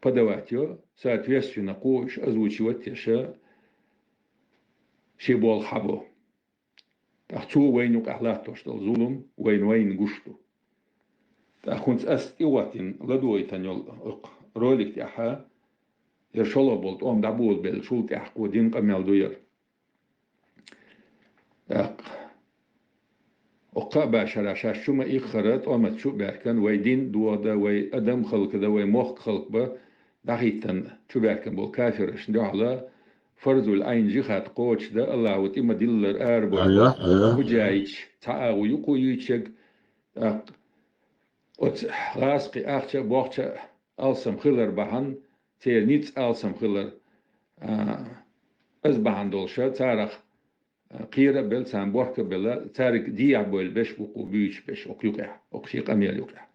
подавать йо, соответственно, кхо уьш озвучивать еш, шен болх хьабо. ТӀаккха цо вайна юкъахь латтош долу зулам вайна, вайна гуш ду. ТӀаккха хӀинца ас тӀехӀоттийна ладойтан йолу ролик тӀехь, яра шолгӀа болу тӀом дӀаболабеллачул тӀаьхьа кхо дина къамел ду яра. ТӀаккха оккха а башара шаьш чу ма-иккхара, тӀом чу а баьхкина, вай дин дохадан, вай адам халкадан, вай мохк халкабан дӀахӀиттина чубаьхкина болу кафирашна дуьхьала фарзул Ӏайн жихӀад кхочушдан, АллахӀа тӀе ма-диллара арабоьду муджахӀидаш, цхьа агӀо юкъа юьйцуш ерг, тӀаккха оцу гӀазкхийн ахча а, бохча а алсам хилар бахьана, церан ницкъ алсам хилар, а, иза бахьана долуша, царах, а, кхера а белла, царна бохка а белла, цаьрга дехьа бевлла беш бу кхо буьйцуш беш, окху юкъехь, окху шен къамел юкъехь.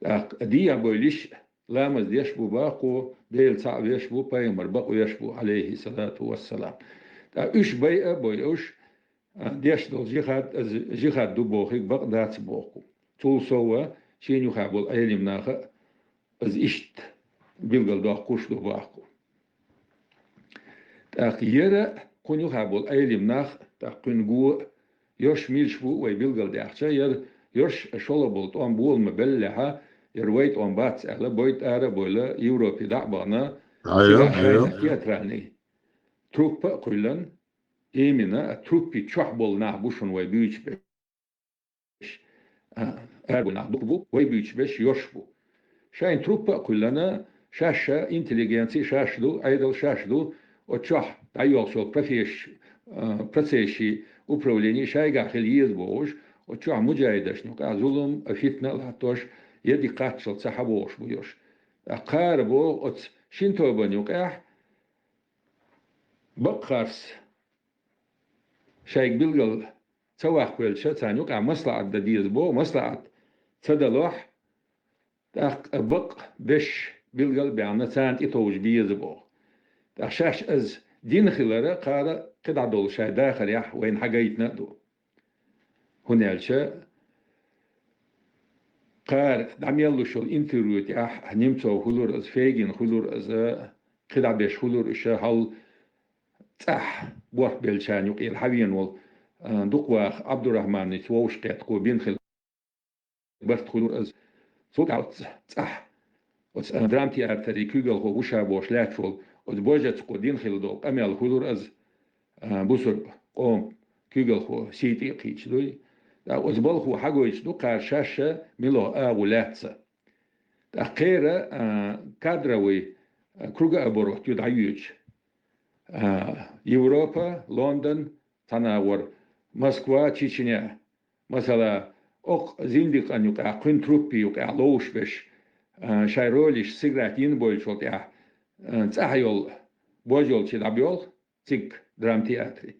ТӀаккха дехьа бевлла йиш, ламаз деш бу боху кхо, Дела цхьаъ веш бу, пайхамар бакъ веш бу, Ӏалайхи салату вассалам. ТӀаккха уьш байа а бойуш, а, деш долу жихӀад, иза жихӀад ду бохург бакъ дац боху. Цул сов а шена юххехь болу Ӏелим наха а иза иштта билгалдоккхуш ду боху. ТӀаккха яра кхунна юххехь болу Ӏелим нах, тӀаккха кхуьнан го, йорш милаш бу вай билгалдаьхча, яра йорш шолгӀа болу тӀом бола ма-беллехьа, яра вай тӀом бац аьлла, бойта ара а бойла, Европе дӀа а бахана, цигахь шайна театральный труппа а кхоьллина, именно, а, труппи чохь болу нах бу шуна вай буьйцуш берш. А, арабойла нах дукха бу, вай буьйцуш берш йорш бу. Шайна труппа а кхоьллина, шаьш ша интеллигенци шаьш ду, Ӏедал шаьш ду, оцу чохь дӀайолуш йолу профессий, а, процессий, управление шайгахь хила еза бохуш, оцу чохь муджахӀидашна юкъахь зулам а, фитна а латтош, я дика кхаччалц ца хьан бохуш бу йорш. ТӀаккха кхара боху оцу шина тобанна юкъехь, бакъ харц шайга билгал ца ваккхавелча, царна юкъахь маслаӀат дан деза боху, маслаӀат ца далахь, тӀаккха бакъ беш билгал а баьхна, царна тӀетовжа беза боху. ТӀаккха шаьш иза дина хилар а, кхара кхидӀа долу шайн дахарехь вайна хьагайтина а ду. ХӀунда аьлча кхара дӀа мел луш йолу интервью тӀехь Немцов хуьлура иза, Фейгин хуьлура иза, кхидӀа беш хуьлура уьш, хьал цӀахь борх беллачарна юкъера хьавеана волу, а, дукха ваха Ӏабдурахьманович вовшахкхетта кхо бина хилла барт хуьлура иза. Цул тӀаьхьа цӀахь оцу, а, драмтеатрийн куьйгалхо ву ша бохуш лаьтташ волу, оцу божаца кхо дина хилла долу къамел хуьлура иза, а, бусурба къоман куьйгалхо сий тӀе а кхийча дуй. ТӀаккха оцу балхо хьагойтуш ду кхара шаьш а мила агӀо лаьцна. ТӀаккха кхера, а, кадровый, а, кругооборот ю дӀайоьдуш. А, Европа, Лондон, цхьана агӀор Москва, Чечня. Масала, окху зиндикъан юкъахь, кхуьнан труппе юкъахь ловш берш, а, шайн ролеш сыграть йина болчул тӀаьхьа, а, цӀахь йолу бож йолчу дӀабоьлху цига драмтеатре.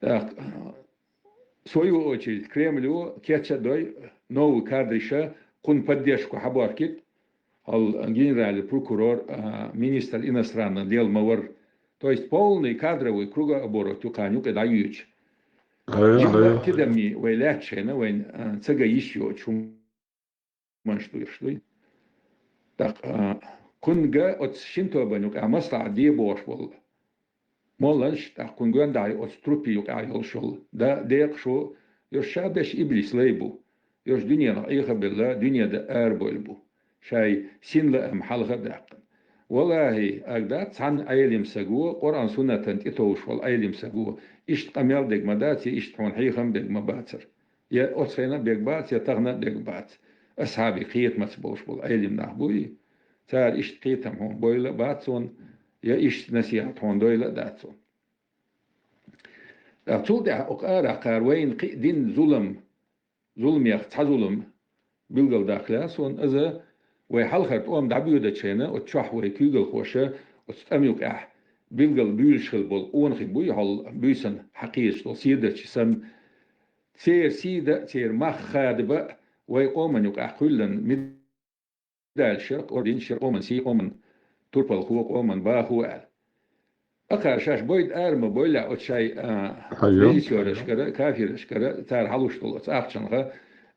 ТӀаккха, а, в свою очередь, Кремлю кечдой новый кадраш а, кхунна поддержку хьабохкийта, хьал генеральный прокурор, а, министр иностранных дел ма вара. То есть полный кадровый кругооборот ю кхана юкъе дӀайоьдуш. Жимма тидаме вай лаьтташ хенахь, вайн, а, ца ган йиш йоцуш хӀуманаш ду уьш дуй. ТӀаккха, а, кхунга оцу шина тобанна юкъахь маслаӀат де бохуш болу молланаш, тӀаккха кхунна гондахьий оцу труппе юкъахь йолуш йолу да-, декъашхо, уьш ша берш иблис лай бу. Уьш дуьненах Ӏеха а белла, дуьненан арабевлла бу. Шайн син лаам хьалха а баьккхина. Валлахьи, ага дац цхьана Ӏелим саго, Къуръан-Суннатан тӀетовжуш волу Ӏелим саго, иштта къамел дерг ма дац, я иштта хьуна хьехам берг ма бацара. Я оцу хенахь берг бац, я тахана берг бац. Асхьабийн кхетамца болуш болу Ӏелим нах буй, цара иштта кхетам хьуна бойла а бац цунна, я иштта насихьат хьуна дойла а дац цунна. ТӀаккха цул тӀаьхьа окху арахь кхара вайна кхин а дина зулам, зуламех цхьа зулам билгалдаккха лаьа суна, иза вай хьалхара тӀом дӀабоьдучу хенахь, оцу чохь вай куьйгалхоша оцу тӀам юкъехь билгал буьйлуш хилла болу къонахий буй, хьал буьйсанна хьакхеташ долу седарчий санна, церан сий дан а, церан мах хадабан а вай къоман юкъахь кхоьллина медальш яра, орденаш яра, къоман сий, къоман турпалхо, къоман бахо аьлла. Акхара шаьш бойда ара ма бойла оцу шайн, а, режиссёрашкара, кафирашкара, цара хьалуш долу оцу ахчанах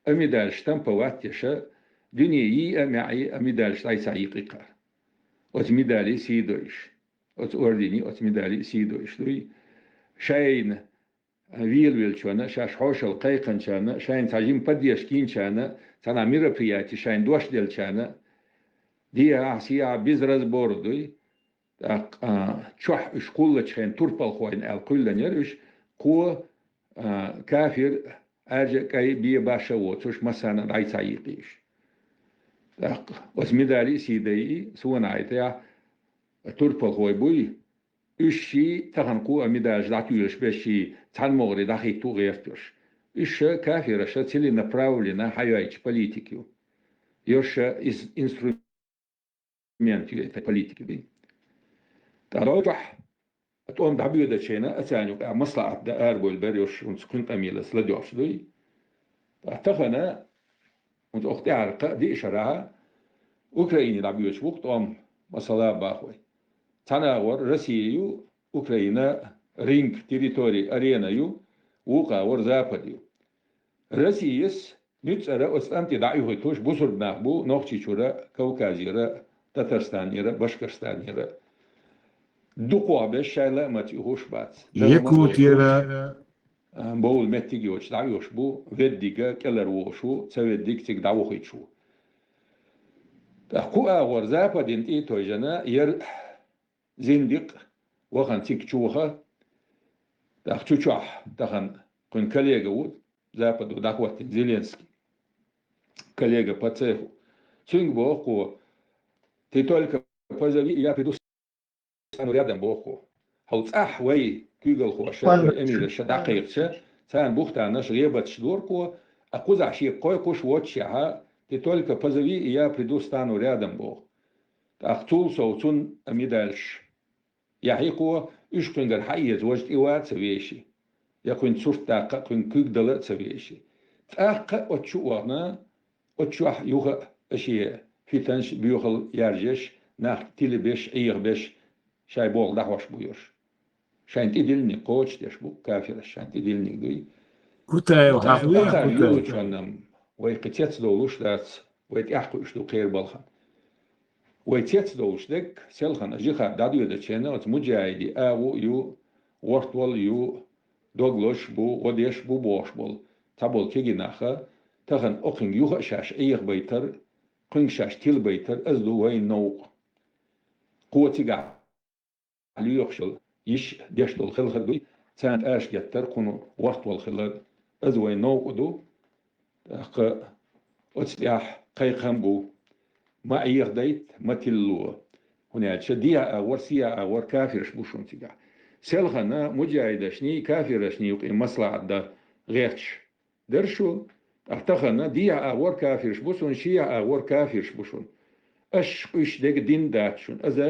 а медальш штамповать еш а, дуьне йий а, маьӀий а, медальш дӀай ца йийкъи кхара. Оцу медале сий до уьш. Оцу ордене, оцу медале сий до уьш дуй. Шайна велавеллачарна, шаьш хьошалла кхайкхинчарна, шайна цхьа жима поддержка йинчарна, цхьана мероприяти шайна дош деллачарна, дехьа, сехьа, без разбора дуй. ТӀаккха, а, чохь уьш кхуллучу хенахь турпалхойн аьлла кхоьллина яра уьш, кхо, а, кафир, Ӏаьржа а, кӀай, бен, башха а воцуш, массарна а дӀай ца йийкъи уьш. ТӀаккха оцу медале а сий дайи, суна хьайтӀехь, турпалхой буй, уьш ший тахана кхо а медальш дӀатуьйлуш берш ший цхьана могӀаре дӀахӀитто гӀерта уьш. Уьш ша кафираша целенаправленно хьайойтуш политика ю. Уьш ша ис-, инструмент ю и политика ю. ТӀаккха дойчохь тӀом дӀабоьдучу хенахь а царна юкъахь маслаӀат дан арабевлла бара уьш, хӀунца кхуьнан къамелаца ладоьгӀуш дуй. Ткъа тахана, хӀунца окху тӀаьхьара кхаа-диъ шарахь Украине дӀабоьдуш бу-кх тӀом, масала, боху вай. Цхьана агӀор Россия ю, Украина ринг, территори, арена ю, вукху агӀор Запад ю. Россияс нуьцкъара оцу тӀам тӀе дӀаоьхуьйтуш бусурба нах бу Нохчийчуьра, Кавказера, Татарстанера, Башкорстанера. Дукхох берш шайн лаамца оьхуш бац. Якутера. А, бовла меттиг йоцуш дӀаоьхуш бу, веддиг а кӀелхьара вогӀуш ву, ца веддиг цига дӀавохуьйтуш ву. ТӀаккха кху агӀор Западина тӀе а тевжина, яра зиндикъ вахана цига чу ваха, тӀаккха цу чохь тахана кхуьнан коллега ву, Западо дӀахӀоттийна Зеленский, коллега по цеху. Цуьнга боху кхо: «Ты только позови, и я приду, стану рядом», боху кхо. Хьал цӀахь вай куьйгалхоша, вай эмираша дӀакхайкхича, царна бухтанаш, гӀебаташ дора кхо, а кхузахь шега кхойкхуш воццушехь: «Ты только позови, и я приду, стану рядом», боху. ТӀаккха цул сов цунна а медальш яхьи кхо, уьш кхуьнгара хьаэца важа тӀе ван а ца веши, я кхуьнца сурт даккха а, кхуьнга куьг дала а ца веши. ТӀаккха а оцу чу а вахана, оцу чохь юха а шен фитанаш, боьхалла яржеш, нах тилабеш, Ӏехабеш, шайн болх дӀахьош бу уьш. Шайн тӀедиллинарг кхочушдеш бу, кафираш шайн тӀедиллинарг дуй. Кутаев хьахве, Кутаев. Юучунна вай кхин цецдовлуш дац, вай тӀаьхьакхуьуш ду кхеран балхана. Вай цецдовлуш дерг, селхана жихӀад дӀадоьдучу хенахь оцу муджахӀидийн агӀо а ю, гӀортор а ю, дог лозуш бу, гӀо деш бу бохуш болу цхьаболу кегий нах а, тахана окхуьнга юха а шаьш Ӏехабайтар, кхуьнга шаьш тилбайтар, из ду вайн новкъа. Кхо цигахь лоьхуш йолу йиш деш долу хелхар дуй, царна тӀаш геттара кхуьнан вахтавала хилар. Из вайн новкъа ду. ТӀаккха оцу тӀехь кхайкхам бу: ма Ӏехадайта, ма тилало. ХӀунда аьлча дехьа агӀор, сехьа агӀор кафираш бу шуна цигахь. Селхана муджахидашний, кафирашний юкъе маслаӀат дан гӀерташ дара шу, ткъа тахана дехьа агӀор кафираш бу шуна, сехьа агӀор кафираш бу шуна. Аша къуьйсуш дерг дин дац шуна. Иза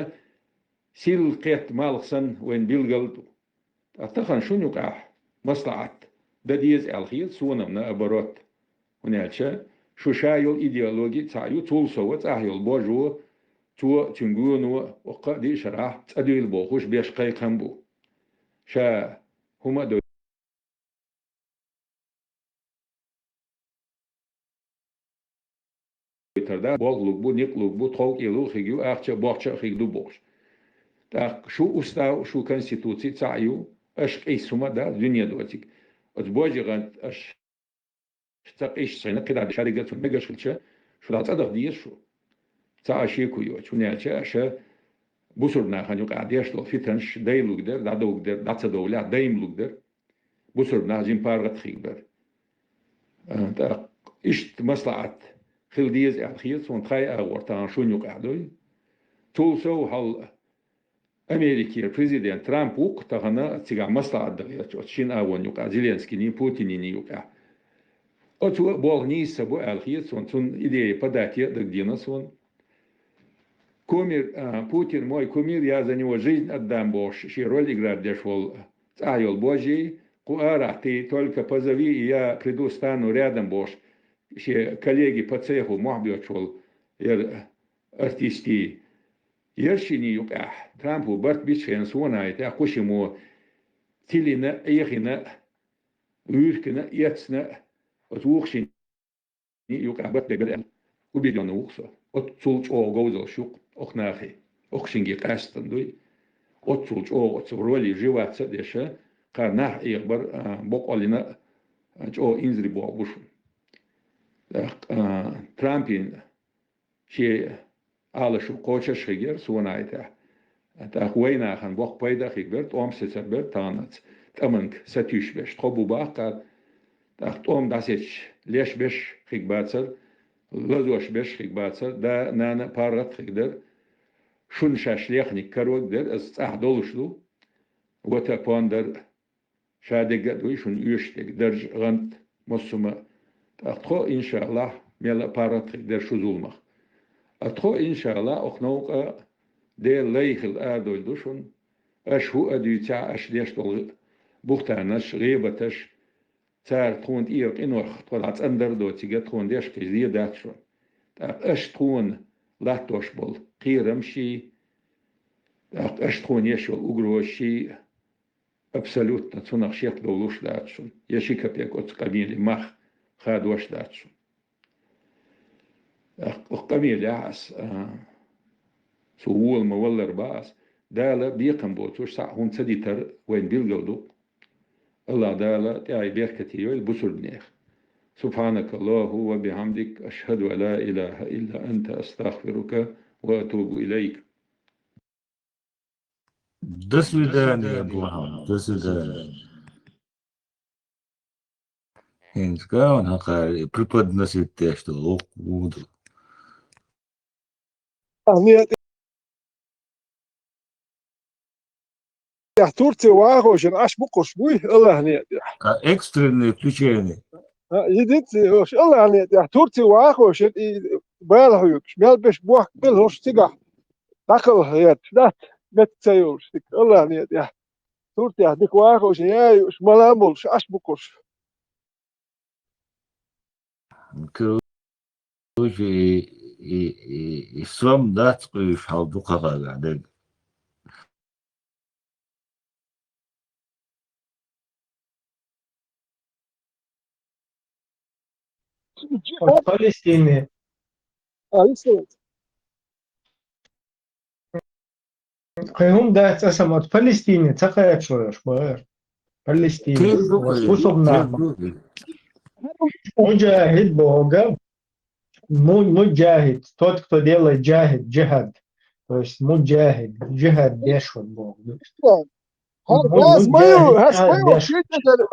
сийлахь кхетта малх санна вайна билгал а ду. Ткъа тахана шуна юкъахь маслаӀат дан деза аьлла хета суна-м, наоборот. ХӀунда аьлча шу ша йолу идеологи цхьаъ ю, цул сов цӀахь йолу божо, цо а, цуьнан гоно а, оккха а диъ шарахь цӀа дуьйла бохуш беш кхайкхам бу. Ша хӀума а дойтар да, болх луг бу, некъ луг бу, тхов кӀело а хиг ю, ахча а, бохча а хиг ду бохуш. ТӀаккха шу устав, шу конституци цхьаъ ю, аша къийса хӀума а дац дуьне доцург. Оцу божи гӀанта аша ца къийсча, сайна кхидӀа ша дерг а цунна мегаш хилча, шу дӀа цӀа даха деза шу. Ца а шеко йоцуш, хӀунда аьлча аша бусурба нахана юкъахь деш долу фитанаш дай луг дара, дӀадовг дара, дӀа ца довлехь, дайм луг дара. Бусурба нах жима паргӀат хиг бара. А, тӀаккха иштта маслаӀат хила деза аьлла хета суна, тхайн агӀор тахана шуна юкъахь дуй. Цул сов хьал Америкера президент Трамп ву-кх тахана цигахь маслаӀат дан гӀерташ оцу шина агӀонна юкъахь Зеленскийний, Путинний юкъахь. Оцо а болх нийса ца бо аьлла хета суна, цунна идея подать ян а дагадеана суна. Кумир, а, Путин мой кумир, я за него жизнь отдам бохуш, шен роль играть деш волу цӀахь йолу божий, кху арахь ты только позови, и я приду, стану рядом бохуш, шен коллеги по цеху мохь боьттуш волу яра артистий. Ершиний юкъахь Трампо барт бичхьана, суна а тӀехь кхушимо тилина а, Ӏехина а, вуьркина а, эцна а, оцу вукху шин юкъахь барт бегара аьлла, убеждённый ву-кх со. Оццул чӀогӀа говзалш ю-кх окху нахе, окху шинге къаьстина дуй. Оццул чӀогӀа оцу роли живаться а деш, кхара нах Ӏехабар, а, бокъаллина а, чӀогӀа инзаре боху бу шуна. ТӀаккха, а, Трампин шен Ӏалашо кхочуш хигира суна а тӀехь. ТӀаккха вайнахана боккха пайда а хиг бара, тӀом сецар бара таханаца, тӀаманга сатуьйсуш берш тхо бу баккха, тӀаккха тӀом дӀасецаш леш берш хиг бацара, лазош берш хиг бацара, да, нана а паргӀат а хиг дара, шуна шаьш лехниг карор дара, аса цӀахь долуш ду, вата пондар а, ша дерг а дуй шуна оьшуш дерг, дарж а, гӀант а, массо хӀума а. ТӀаккха тхо, иншааллахь, мелла а паргӀат хиг дара шу зуламах. А тхо, иншааллахь, окху новкъа Делан лай хилла арадовла ду шуна. Аша хӀу а дуьйцахь, аша деш долу бухтанаш, гӀебаташ, цара тхуна тӀера къинойх тхо дӀа цӀандар а доцург, тхуна деш кхин зен дац шуна. ТӀаккха аша тхуна латтош болу кхерамаший, тӀаккха аша тхуна еш йолу угрозаший, абсолютно цунах шек довлуш дац шуна, я ши капек оцу къамеле мах хадош дац шуна. Оцу къамелехь ас, а, цу вола ма-валлара бан ас, Дала бекхам боцуш цхьа а хӀума ца дитар вайна билгал ду-кх. АллахӀ Дала тӀаьхье беркате йойла бусурбанех. سبحانك اللهم وبحمدك، أشهد أن لا إله إلا أنت، أستغفرك وأتوب إليك. До свидания, Бурхан. До свидания. ХӀинца гавна хьан кхара и преподносить деш долу воккха вуду. А, нет. Турция вахошин Ӏаш бу кхуш буй, АллахӀ нет. А экстренное включение. А, единственное, АллахӀ нет. Турция вахошин и бала хьоьгуш, мел беш бохк бел хӀорш цигахь. ДӀакхалха гӀерташ дац, метта ца йолуш дика, АллахӀ нет, я. Туртех дика вахош, я юуш, мала а молуш, Ӏаш бу кхуш. Короче, и, и, и, и сом дац къуьйсуш хьал ду кхахагахь дерг. Палестине. А, Исраил. Кхин хӀума дац, аса ма Палестине ца кхачалаш бара. Палестине. Кхин ду, бусурба нах. Кхин ду. Муджахид боху. Му-, муджахид, тот, кто делает джахид, джихад. То есть муджахид, джихад деш вот Бог. Хьо-, хьо-, Му-, хьо-, муджахид, ма ю, хьо-, джихад ма ю, деш. Шийтта эзар.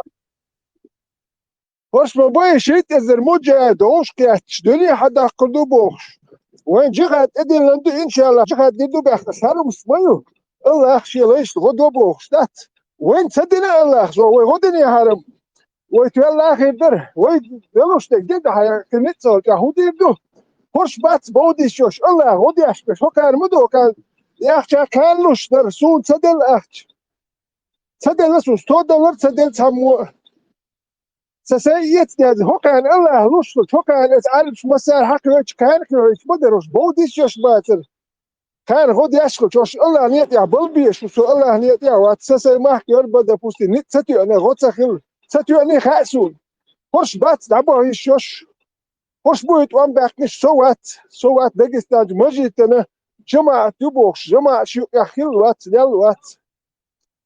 Хьо-, ма бай, шийтта эзар муджахид, уш кхетташ, дуьне хьадаккхар ду бохуш. Вайн джихад тӀедиллан ду, иншаллах, джихад дир ду баьхка, хьарумс ма ю. Аллах шен лайшна гӀо до бохуш дац. Вайн ца дина Аллах, со вай гӀо дина хьарам. Вай тоьлла хир дара, вай велуш дерг де дахьа, кхин ницкъ ца хилча, хӀун дийр ду? ХӀорш бац бовдийсчош, Аллах гӀо деш берш, хӀокхара ма доху, яхча кхаьллуш дара, суна ца делла ахча. Ца делла суна, сто доллар ца делла цхьаммо. Ца сайн эца деза, хӀокхарна Аллах луш хилча, хӀокхарна эца Ӏарбаш массара хьакхоьчу, кхарна кхоьчу ма дара, хӀорш бовдийсчош бацара. Кхарна гӀо деш хилча, хӀорш Аллах некъа тӀехь балбеш ву, со Аллах некъа тӀехь вац, сан сайн махка йора бан, допустим, ницкъ ца тоьъна, гӀо ца хилла, ца тоьъний хаьа суна. ХӀорш бац дӀабохьийсчош. ХӀорш бу и тӀом баьккхинарш, со вац, со вац Дагестанчу мажитана, жамаӀат ю бохуш, жамаӀат шуьйкъехь хилла вац, лелла вац.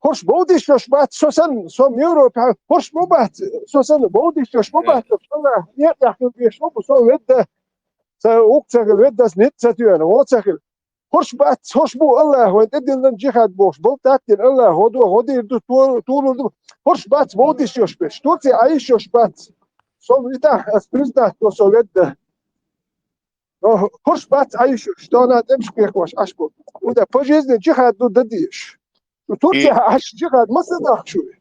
ХӀорш бовдийсчош бац, со санна, со Европехь, хӀорш ма бац, со санна бовдийсчош ма бац, Аллах некъа тӀехь хила дезаш ма бу, со ведда, сан гӀуллакх ца хилла, ведда ас ницкъ ца тоьъна, гӀо ца хилла. ХӀорш бац, хӀорш бу Аллах вайн тӀедиллина джихад бохуш, балда таттина Аллах, гӀо до, гӀо дийр ду, то-, толур ду. ХӀорш бац бовдийсчош берш, Турция Ӏайшош бац. Со витахь, ас признать до, со ведда. Но хӀорш бац Ӏайшош, дона тӀемаш кхехош Ӏаш бу. ХӀунда по жизни джихад ду дан дезаш. Шу Турция Ӏаш джихад ма ца дахчуй.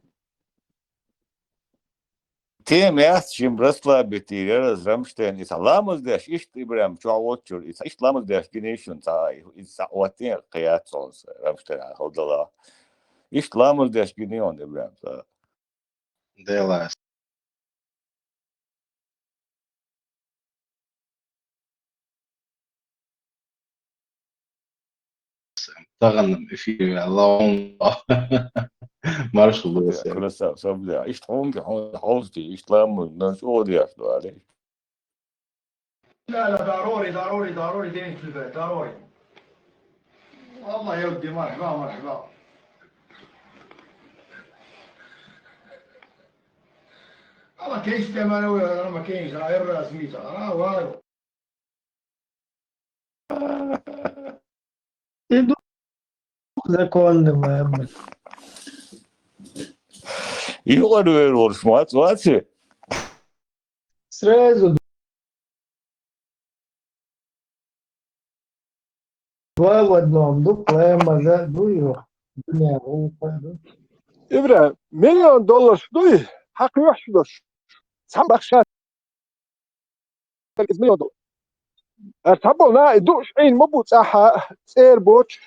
Тема яц, шим расслабить яра, Рамштайн, иза ламаз деш, иштта Ибрахим чохь воцчуьра, иза иштта ламаз деш гиний шуна цхьа, иза цхьа оттин кхин яц хьуна, Рамштайн хьалдала. Иштта ламаз деш гиний хьуна Ибрахим цхьа. Дела. Тахана эфир ваьлла. Маршал ду весел. Красав, сабля. Иштта хьуна, хьуна хьовсти, иштта ламур, нан чӀогӀа деш ду, алей. لا، لا، ضروري، ضروري، ضروري دين في البيت، ضروري. الله يودي، مرحبا، مرحبا. الله كيس تمام، أنا ما كيس، أنا الراس ميزة، أنا وارو. И ду законный вай. Юкъара вер волуш вац, вац и? Сразу два в одном. Ду клемма, да, ду его. Дуьнен гӀуллакх ду. Ибра, миллион долларш дуй, хьан кхоьхьуш долуш? Цхьа бахша иза миллион доллар. Ара цхьаболу наха и дууш Ӏийна ма бу цӀахь, цӀера боцуш.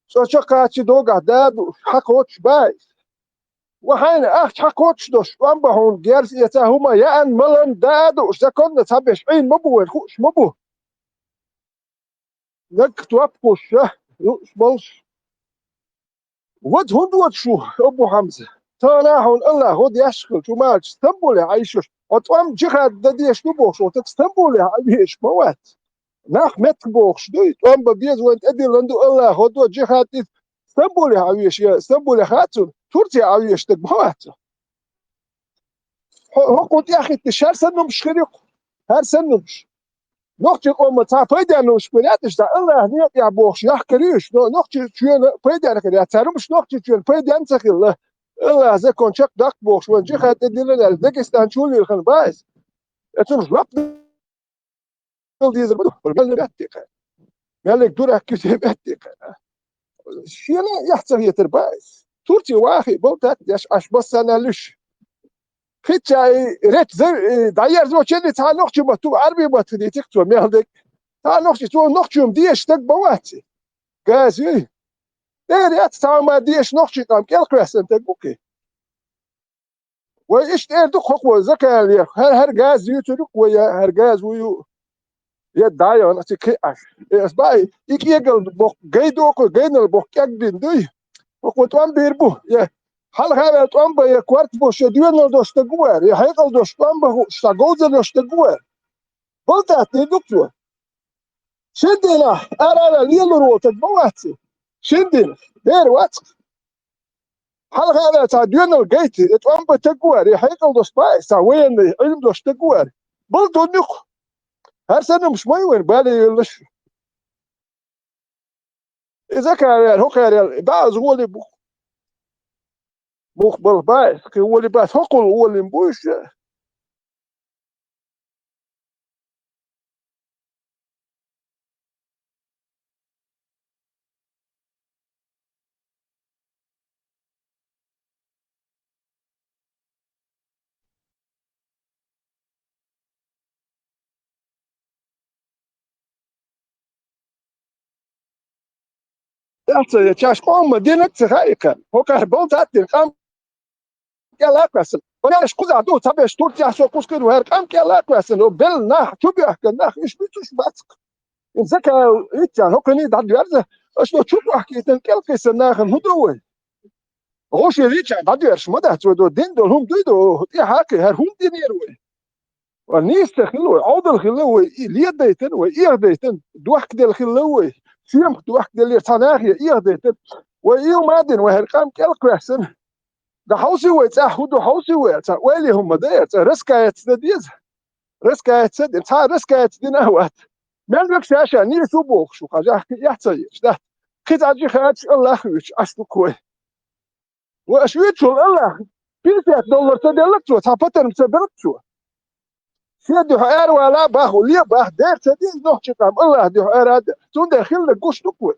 Цо чекхачи догахь да а дууш, хьан кхочуш бац. Ва хьайна ахча хьан кхочуш долуш, тӀом бан хьуна герз эца хӀума яан, малан да а дууш, законна цхьаберш Ӏийна ма бу вайн, хууш ма бу. Наггахь топ кхуш, ша, юуш болуш. Вада хӀунда воцуш ву, Абу Хьамза? Тахана хьуна Аллах гӀо деш хилча, хӀуманаш Стамбулехь Ӏайшош. Хьо тӀом джихад дан дезаш ду бохуш, хьо тӀаккха Стамбулехь Ӏавеш ма вац. Нах меттах бохуш дуй, тӀом бан беза вайн тӀедиллина ду, Аллах гӀо до, джихад ду. Стамбулехь Ӏавеш, я Стамбулехь хаьа цунна, Турция Ӏавеш стаг ма вац. Хьо, хӀокхунна тӀехӀиттина шаьра санна хӀумаш хир ю-кх, хӀара санна хӀумаш. Нохчийн къоман цхьа пайденна хӀумаш бен яц, цхьа Аллах некъа тӀехь бохуш яхкар ю уьш, но нохчийн чоьнан пайденна хир яц. Цара хӀумаш нохчийн чоьнан пайденна ца хилла, Аллах закон чекхдаккха бохуш, вайн джихад тӀедиллина аьлла, Дагестан чу лелхина бац. Эцунах жоп дала дезар ма ду, мел беттий кхаьа. Мел дурак куьсий беттий кхаьа. Шена эхь ца хетар бац. Турция вахий, болу тат деш, аш бассана луьш. Хитча и речь за-, и дӀаерзо ченни цхьа нохчи ма ту, Ӏарби ма ту дийцих цо, мел дерг. Цхьа нохчи, цо нохчи ма дезаш стаг ма вац. Гази. Эр яц цхьа ма дезаш нохчи къам кӀел кхоьссина стаг ву кхин. Вай иштта эр ду хӀокхо закаяле, хӀара, хӀара газ юьйцур ю вай, я хӀара газ ву ю, я дӀа а йо, ана цига кхиъ Ӏаш. Э, ас баьи, и кӀегал боккха гай доккху, гайнал боккха кӀегбина дуй. ХӀокхо тӀом бийр бу, я хьалха а ваьлла тӀом бан, я корта бу, шен доьналла долуш стаг ву вара, я хьекъал долуш тӀом бан хууш, сан говзар долуш стаг ву вара. Болу тӀаьхьа дийр ду цо. Шин дийнахь ара а ваьлла лелур волу стаг ма вац и. Шин дийнахь. Дера вац. Хьалха а ваьлла цхьа доьналла гайта, и тӀом бан стаг ву вара, и хьекъал долуш баьи, цхьа военный, Ӏилма долуш стаг ву вара. Болу дуннух. ХӀара санна хӀумаш ма ю вайна бале йолаш. Иза кхаьряр, хӀо кхаьряр, баӀаза гӀоле бух. Бух бала баӀаза, кхин гӀоле бац, хӀокхул гӀоле буй ша. Эхь ца ечаш къомма динаг ца хаиха. ХӀокхар болтаттин къам кӀелакхваьссан. Ванаш кхуза ду, цабеш Турцияхь со кускир вар къам кӀелакхваьссан. О бел нах, чубехка нах, иш бицуш бацк. Ин закал итцян, хӀокхуни дӀадверза. Аш но чубахкитан кӀелкхисан нахам хӀу ду вай? ГӀоши рича дӀадоьрш ма дац вай до, дин дол хӀума дуй до, тӀе хьакхи, хӀара хӀума динер вай. Ва нийса хила вай, Ӏовдал хила вай, и ледайтан вай, ихдайтан, дохкадел хила вай, шемх дохкаделлера цхьа нахе ихдайтан. Вай ил ма дин, вай хӀара къам кӀелкхваьссана. Да хьовси вай, цӀа хӀу ду хьовси вай, цхьа ойли хӀума да, цӀа раскаяц да деза. Раскаяц да, цхьа раскаяц дина а вац. Мел век ша-ша нийса ву бохуш ву, хьажахьа кхин эхь ца еш, да? Кхин цхьа жихачу Аллах вуьйцу, аш ду кхой. Ва аша вуьйцул Аллах, пятьдесят доллар ца деллак цо, цхьа патарм ца беллак цо. Шен дуьхьа аравала бах, ле бах, дер ца деза нохчи къам, Аллах дуьхьа ара а де. Цундела хилла гуш ду кхой.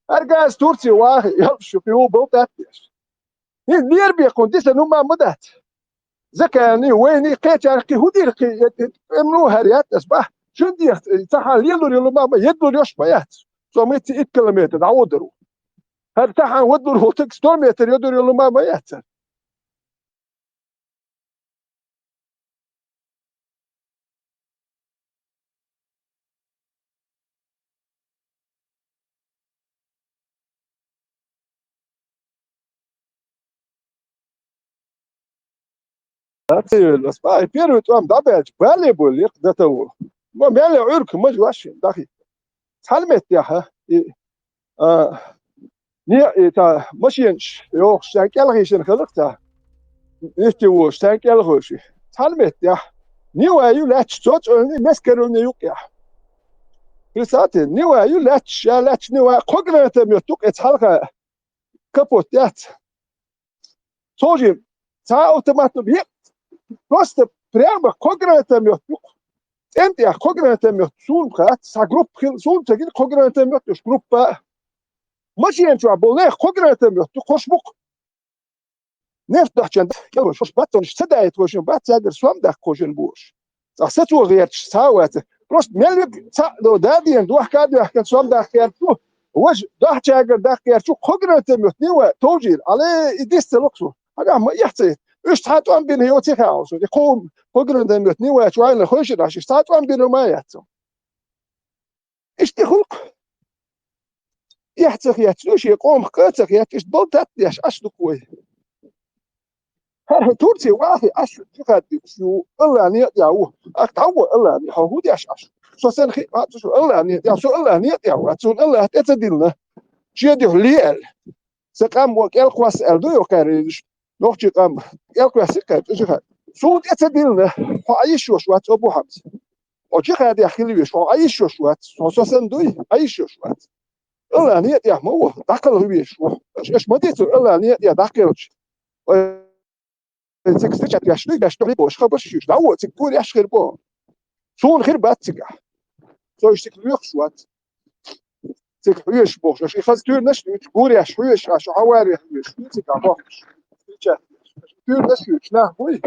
ХӀара газ Турция вахи, ялш шу пиу болтаттеш. ХӀинца дер бекхун диса ну ма ма дац. Закани, вайни, кхечаркхи, хӀу дира кхи, эмну хӀара яц ас бах. Шун дехца, цхьа лелур йолу ма ма, еддур йош ма яц. Со митци икки километр дӀаводар ву. ХӀара тахьан вадур ву таг сто метр йодур йолу ма ма яцара. Ацийвелла, спа, и первый тӀом дӀабаьлча, бале бу лекха датало. Мо меле Ӏуьрка мажа ваша дахи. Цхьана меттехьа, и, а, не, и та машинаш йохуш, шайн кӀелхийшина хиларх та. Итти волуш, шайн кӀелхойши. Цхьана меттехьа. Нива ю лаьтташ цо цӀойни, мескарални юкъехь. Представьте, нива ю лаьтташ, я лаьтташ нива, кхо гранатомет юкъе цхьалха. Капот яц. Цо жин цхьа автомат ма бекъ. Просто прямо кхо гранатомет юкъ. ТӀемтӀех кхо гранатомет суна хац, цхьа группа хила, суна ца гина кхо гранатомет уьш группа. Машина чохь болу нех кхо гранатомет ю, кхош бу-кх. Нефть дохчун кӀелхуш, баттонаш ца даийта хошун, бац цаьргара сом даккха хошун бу уьш. Цкъа сацо гӀерташ ца ваца. Просто меллиг цхьаъ до дадийна, дохка а доьхкина, сом даккха гӀерташ ву. Важа дохчагара даккха гӀерташ ву, кхо гранатомет нива товжийра. Ала и дис ца локху. Хьагахь ма эхь ца йита. Уьш цхьа тӀом бина йоций хаьа со. И кхо, кхо гранатомет нива чу вайна хойшина, аш цхьа тӀом бина ма яц со. Иштта хуьлу-кх. Эхь ца хетта, шен къомах кӀа ца хетта, иштта болтат деш, аш ду-кх вай. ХӀара Турция вахи, аш шу жихад деш ю, Аллахьан некъа тӀехь ву. Ах, дӀавво Аллахьан, хьо хӀун деш аш? Со сан хи, а, шу Аллахьан некъа тӀехь, со Аллахьан некъа тӀехь ву, а, цунна Аллахьа тӀе ца диллина. Шен дуьхьа ле аьлла. Сан къам во кӀелхвасса аьлла ду йо кхаьрринаш. Нохчийн къам кӀелхваьсса кхаьрринаш. Суна тӀе ца диллина, хьо Ӏа йиш йолуш вац, Абу Хьамза. Хьо жихадехь хила веш, хьо Ӏа йиш йолуш вац, хьо со санна дуй, Ӏа йиш йолуш вац. Аллахьан некъа тӀехь ма ву, дӀакхалха везаш ву. Аша, аша ма дийцура Аллахьан некъа тӀехь дӀакхелча. Ой, цига встречать веш дуй, веш дуй бохуш, хабарш юьйш, дӀавола цига гуреш хир бу. Суна хир бац цигахь. Со уьш цига лоьхуш вац. Цига хьоьжуш бохуш, аша и хаза туьйранаш а дуьйцуш, гуреш хьоьжуш, аша хьаваре хьоьжуш, цига бохуш. Встречать веш. Туьйранаш а юьйцуш нах буй.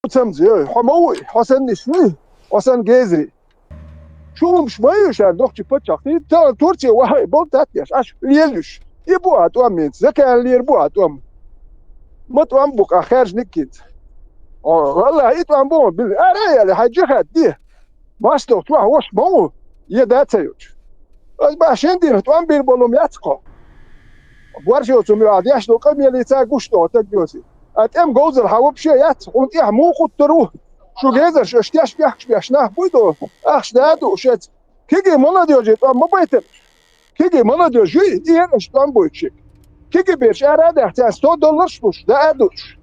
Цамзи, ой, хьо ма вуй, хьо санна нис вуй, хьо санна гезри. Шу хӀумаш ма ю ша нохчи паччахь. И та Турция вахьа болу таттеш, аш лелуьш. И бу а тӀом минца, закаьллера бу а тӀом. Ма тӀом бу-кх а хаьржиниг хӀинца. О, валлахьи, и тӀом бу били. Ара а яли, хьайн жихад де. МостагӀа чохь ваша ма ву, е да ца йолчу. Ас бахьа шен дина тӀом бийр болу ма яц кхо. Боржиевцу муьгӀа деш долу къамелица гуш долу таг йоций. А тӀем говзар хьан вообще яц, хьуна тӀехь муха гӀуттур ву? Шу гезарш аша теш бехкаш беш нах буй до? Ахча да а ду шеца. Кегий молодёжи тӀом ма байтар. Кегий молодёжи, и аша тӀом бойтуш. Кегий бераш ара а даьхна, царна сто долларш луш, да а душ.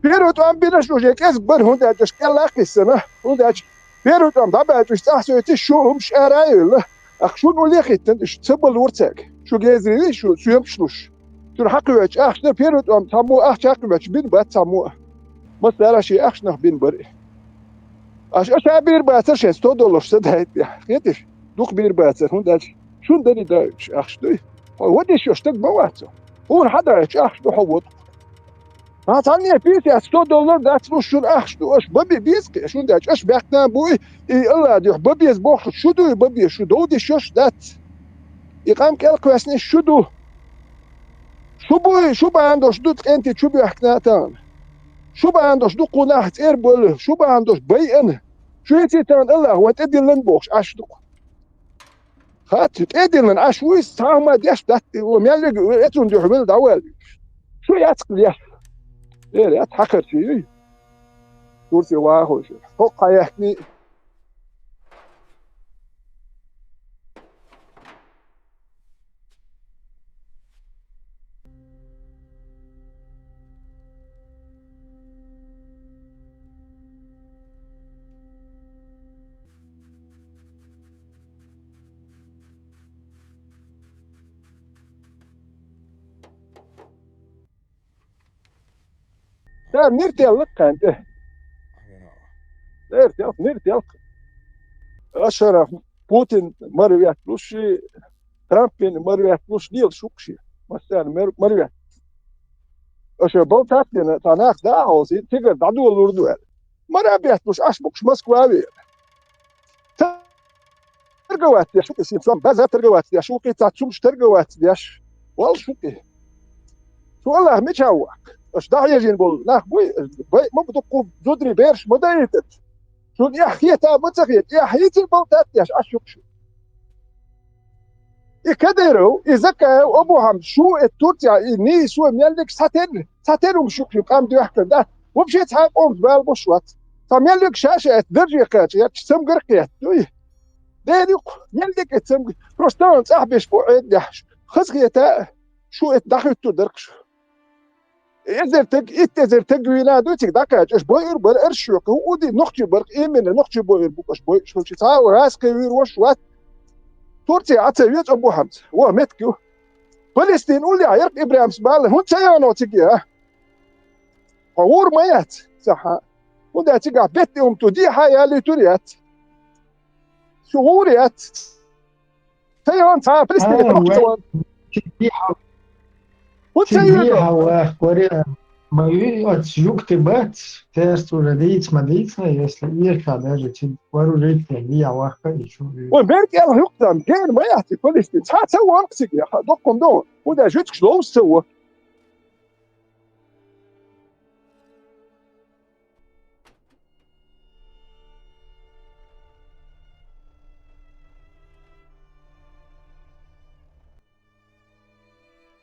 Первый тӀом бинарш уже кӀезиг бара, хӀунда аьлча аша кӀелла а кхиссина, хӀунда аьлча первый тӀом дӀабаьлча уьш цӀахь соьций шу хӀумаш ара а йолла. Ахь шуна уллехь хӀиттина, уьш ца балура цаьрга. Шу гезарий, шу соьмаш луш. Цуьра хьакхоьвечу ахча дара, первый тӀом цхьаммо ахча хьакхоьвечу бина бац цхьаммо. Массара шен ахчанах бина бара и. Аша аша бийр бацара шайн сто долларш ца дайтина. Хеташ? Дукха бийр бацара, хӀунда аьлча шуна дани даьллачу ахча дуй. Хьо вадиш йо стаг ма вац. Хьуна хьадаьллачу ахча ду хьо воду. Ха, цхьанне пятьдесят, сто доллар дац луш шуна ахча ду, аша бан бе беза кхе, шуна даьлча аша баьхкина буй, и Алла дуьхьа бан беза бохуш шу дуй, бан беза шу довдиш йош дац. И къам кӀел кхоьссина шу ду. Шу буй, шу бахьана долуш ду кӀентий чу боьхкина тахана. Шу бахьана долуш ду кхунах цӀер болу, шу бахьана долуш байъана. Шу хӀинций тахана Аллах ван тӀедиллина бохуш, Ӏаш ду кху. Хатта, тӀедиллина Ӏаш вуй, цхьа хӀума деш дац, о, мел вега, эцунна дуьхьа вела дӀавала. Шу яц кху леш. Эр яц хьакхарчий юй. Турция вахуш. ХӀокху хьан яхкиний? Цара нир теллакх кхаьнна тӀе. Нир телх, нир телх. Ашара Путин мара ветталуш, Трампин мара ветталуш, лела шух ши. Массарна мар-, мара ветталуш. Аша балтаттина, цхьа нах да а хьовсий, цигара дӀадолалур ду аьлла. Мара бетталуш, Ӏаш букъаш Москва веана. Торговаться деш, шуьга сим сом база торговаться деш, шуьга цхьа цумаш торговаться деш. Вал шуьга. Шу Аллах мича ваккха? Аша дӀахьежийна болу нах буй, бай, ма бу дуккху зудри бераш ма дайта. Шуна эхь хета, ма ца хета, эхь хӀинца балтат деш, Ӏаш юкъ шу. И Кадыров, и Закаев, Абу Хьамд, шу, э, Турция, и нийсо, меллиг цхьатерра, цхьатерра хӀума шу, шу къам доьхкар дац. Вообще цхьа къомца бала беш вац. Цхьа меллиг ша-ша эцна дарже кхача, яц цамгар кхетта, дуй. Дера юкъ, меллиг эцна цамгар. Просто он цӀахь беш бу Ӏеддехьаш. Хаза хета, шу эцна дӀахуьттур дарх шу. Эзар таг, итт эзар таг вийна ду цига дӀакхача, аша бойур бара арш шоьху, хӀу уди нохчий барх, именно нохчий бойур бу аша бойуш, хӀунчи цхьа а гӀаз кхевийр вош вац. Турция Ӏа ца веза Абу Хьамца, вон меттиг ю. Палестин уллехь ярх Ибрахимс бала, хӀун ца яно цига, а? Хьо гӀур ма яц, ца хьа. ХӀунда цигахь бетти умту дехьа ялуьйтур яц. Шу гӀур яц. Ца йон цхьа Палестине Ала, трохи ца вай, вон. Цига дехьа, ХӀун ца цига йоьду? Дехьа вахкаре, ма ю-, оцу юкъе бац, терс уже дийца ма дийцина, если ирча даже цига вооружить дехьа вахка и чу. Ой, мер кӀел юкъ там, ген ма яхти Палестин. Цхьа ца вон цига, яха, доккхун дон. ХӀунда жуьташ ловс ца во.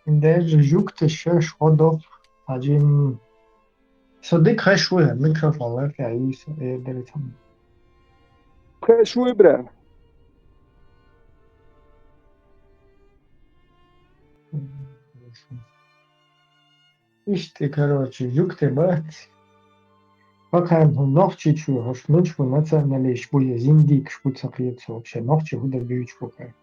Даже жуьгташ шаьш хьо доху, хьаджим. Со дика хаш ву, микрофон лархӀа йийса, эр дара цхьамма. Хаш ву, Ибрахим. Иштта, короче, жугтий бац. Бакъхьарна хӀун нохчий чу, хӀуш муьлш бу националисташ бу я зиндикаш бу ца кхета со вообще. Нохчий хӀун дара дуьйцуш бу кхара.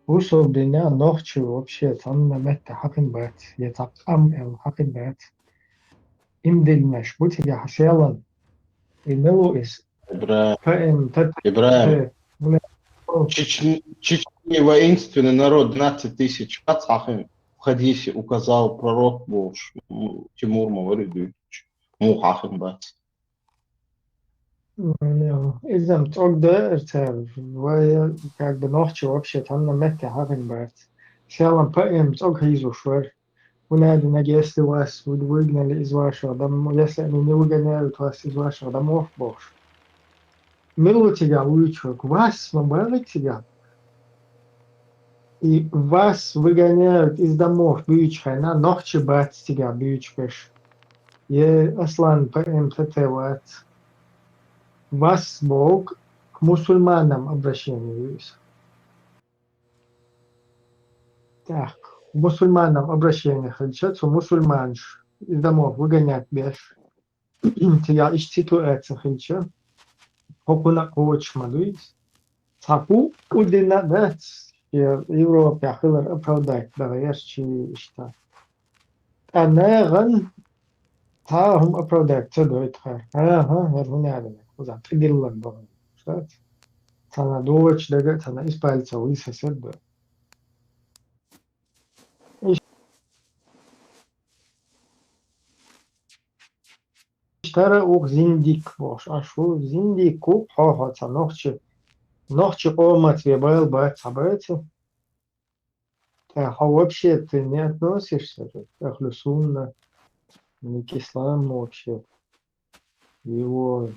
Усал дина нохчий вообще цхьанна метта хьакхин бац, я цхьа къам аьлла хьакхин бац. Им дегнаш бу цигахь селан. И мила ву иза? Ибра-, П М, ТТ, Ибраим. Т, муна. Чечни-, чечни воинственный народ, двенадцать тысяч вац хьахин, в хадисе указал пророк бохуш, м, Тимур ма вари дуьйцуш, муха хьахин бац. М, иза-м цӀогда цара, вай, как бы, нохчий вообще цхьанна метте хьахин бац. Селан П М цӀог хьийзуш вара. Вунадинаг, если вас вы-, выгнали из вашего дом-, если они не выгоняют вас из вашего домов, бохуш. Мила ву цигахь вуьйцург? Вас ма бахий цигахь. И вас выгоняют из домов буьйцу хенахь, нохчий бац цигахь буьйцуш берш. Е Аслан П М Т Т вац. Вас боху к мусульманам обращение ю иза. Так, к мусульманам обращение хилча, цу мусульманаш из домов выгонять беш. Цигахь иштта ситуация хилча, хӀокхунна а кхочуш ма дуй иза. Цхьа хӀу, хӀу дина а дац, шен Европехь хилар оправдать бан гӀерташ иштта. Ткъа нахана цхьа а хӀума оправдать ца дойту хьара. ХӀан-хӀа, хӀара хӀун аьлла, кхузахь тӀедиллина боху. Цхьана дочу дага а, цхьана из пальца высосет до. Иштта хӀара а ву-кх зиндик бохуш, аш ву зиндик ву-кх хьо, хьо цхьа нохчи, нохчи къомаца вен бала бац, хьан баций? Ткъа хьо вообще ты не относишься же к ахлю сунна, ни к исламу вообще, в его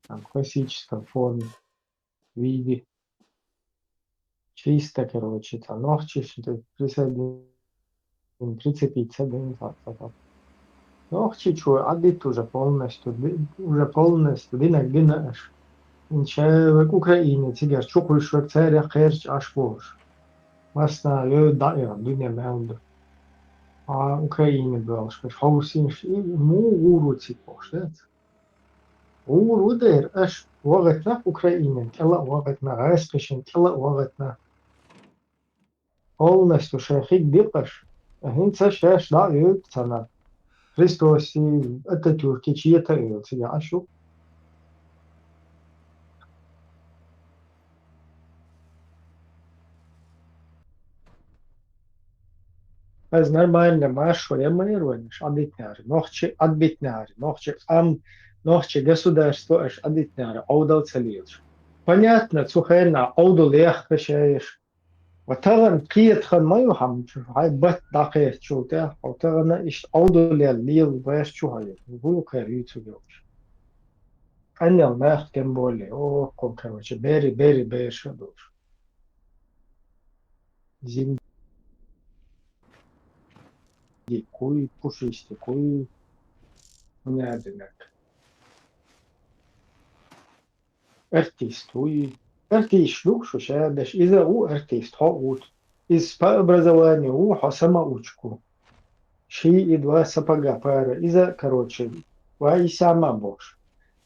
там классической форме, виде. Чисто, короче, цхьа нохчи ш-, д-, присоедин-, прицепиться дина цхьа, цхьа, цхьа. Нохчи чу Ӏадитта уже полностью, ди-, уже полностью динарг дина аша. Инча вай Украине цигара чу кхуьйсуш верг царех кхерча Ӏаш бохуш. Массана а йоьду дӀаэха дуьне мел ду. А Украине боьлхуш берш хьовсийша, и муха гӀур ву цига бохуш, дац? ГӀур ву дера, аша вахийтина Украинина тӀе а вахийтина, гӀазкхашна тӀе а вахийтина. Полностью шайн хиг дикъаш, а хӀинца шаьш дӀа а йоьду цхьана. Христоси, Ататюрки чета а йоьду, цига Ӏаш ю. Аса нормально маршо ян ма яра вайна аша Ӏадитинехьара, нохчи Ӏадбитинехьара, нохчи къам, нохчи государство аша Ӏадитинехьара, Ӏовдал ца лелаш. Понятно, цу хенахь Ӏовдал яхха шаьш. Ва тахана кхетахан ма ю хьан, хьайн батт дӀакхетачул тӀаьхьа, хьо тахана иштта Ӏовдал яьлла лела ваьш чу хьо ян. ХӀун ю кхара юьйцург йолуш? Къаьннел нах тем более, охьа, короче, бери, бери, бераш а долуш. Зиндикуй, пушистикуй, хӀун аьлла динарг. Артист вуй. Артист ду шу шадаш, иза а ву артист, хьо а ву. Иза по образованию ву, хьо самоучка ву. Ши и два сапога пара. Иза, короче, ва и сама бохуш.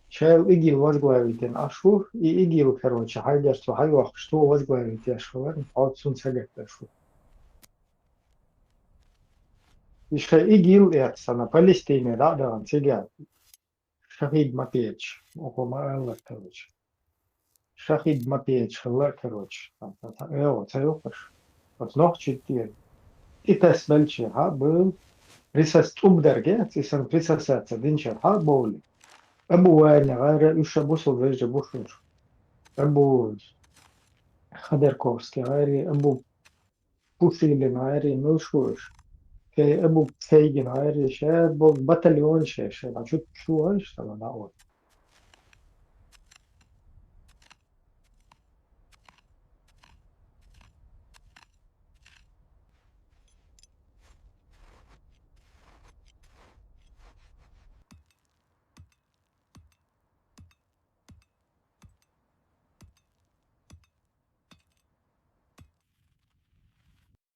Шайл ИГИЛ возглавить дина Ӏаш ву, и ИГИЛ, короче, хьайгара цо хьайохкуш, цо возглавить еш хилар, хьо цунна сагатдеш ву. И шайн ИГИЛ эцна, Палестине дӀа а дахана, цига шахид ма печа, оха ма аллара, короче. Шахид ма печа хилла, короче. ЭгӀо, ца юхаш. Оцу нохчий тӀера. И тас белча, хьа, бу, присас-, тӀубдарге, цӀисан присасаться динчара, хьа, бовли. Абу Ваня гӀайра, уьш а бусул вежа бушуш. Абу Ходорковский гӀайри, Абу Пушилин гӀайри, муьлш ву уьш? Кхе Абу Фейгин гӀайри, ша бо-, батальон ша, ша, дӀа чу, чу ван ша, дӀа ван.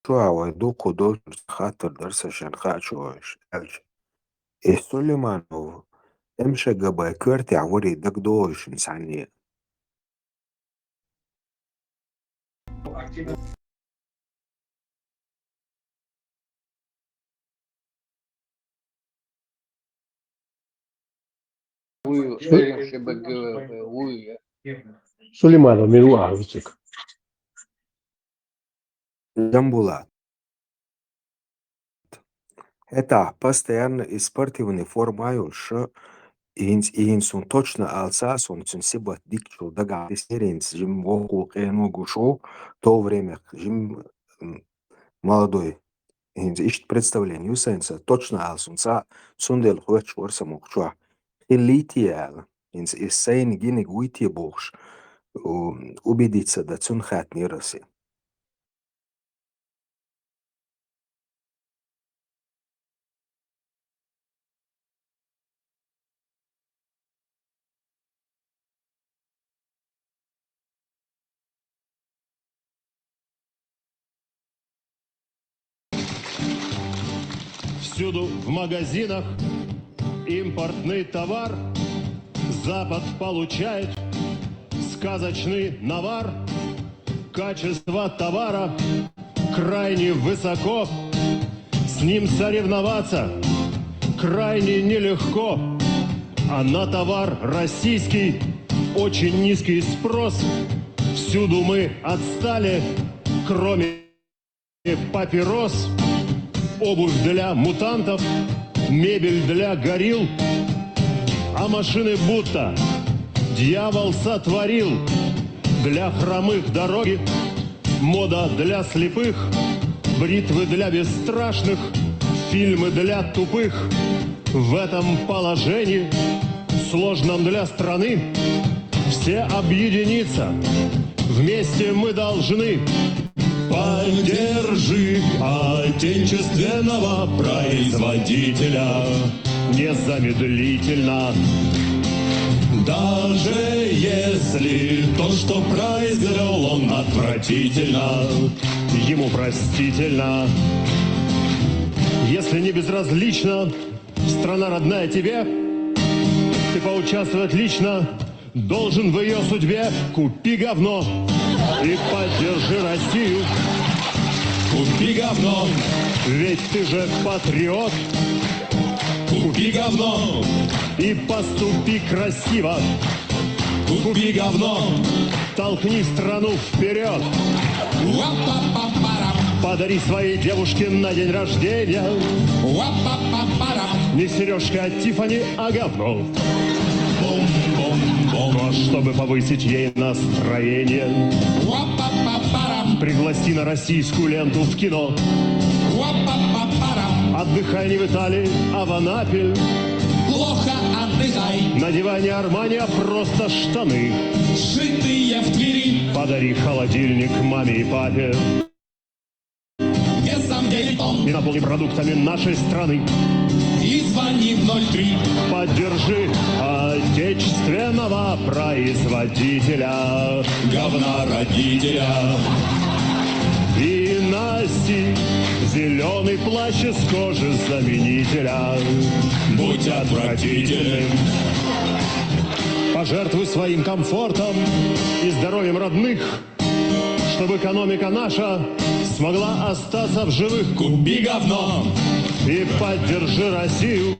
Чохь вай дуккха долчуьра хаттар дара сан шен хаа чохь аьлча. И Сулейманов М Ш Г Б коьртехь варий дагадогӀу шуна цхьанне? Вуй, М Ш Г Б вуй. Сулейманов мила ву ахьа вициг? Джамбулат. ХӀетахь постоянно и спортивный форма а йолуш, и хӀинца, и хӀинца суна точно алца, суна цуьнан сибат дикачул дагахь дисира хӀинца жимма воккхо къено гуш ву, то время жимма, м, молодой. ХӀинца иштта представление ю сайна сан, точно ала суна ца, цундела хоьттуш вара сан мукъа чохь. Хиллий те аьлла, хӀинца иза сайна гиниг вуй те бохуш, у-, убедиться дан цунна хаьттинера аса. Всюду в магазинах импортный товар. Запад получает сказочный навар. Качество товара крайне высоко. С ним соревноваться крайне нелегко. А на товар российский очень низкий спрос. Всюду мы отстали, кроме папирос. Обувь для мутантов, мебель для горилл. А машины будто дьявол сотворил. Для хромых дороги, мода для слепых, бритвы для бесстрашных, фильмы для тупых. В этом положении, сложном для страны, все объединиться вместе мы должны. Поддержи отечественного производителя незамедлительно. Даже если то, что произвел он, отвратительно, ему простительно. Если не безразлична страна родная тебе, ты поучаствовать лично должен в ее судьбе. Купи говно и поддержи Россию. Купи говно, ведь ты же патриот. Купи говно и поступи красиво. Купи говно, толкни страну вперед. Подари своей девушке на день рождения не сережка от Тиффани, а говно. Бум-бум-бум. Но чтобы повысить ей настроение, пригласи на российскую ленту в кино. Отдыхай не в Италии, а в Анапе. Плохо отдыхай. Надевай не Армани, а просто штаны, сшитые в Твери. Подари холодильник маме и папе. Весом девять тонн. И наполни продуктами нашей страны. И звони в ноль три. Поддержи отечественного производителя. Говна родителя. И Насте зеленый плащ из кожи заменителя. Будь отвратительным. Пожертвуй своим комфортом и здоровьем родных, чтобы экономика наша смогла остаться в живых. Купи говно и поддержи Россию.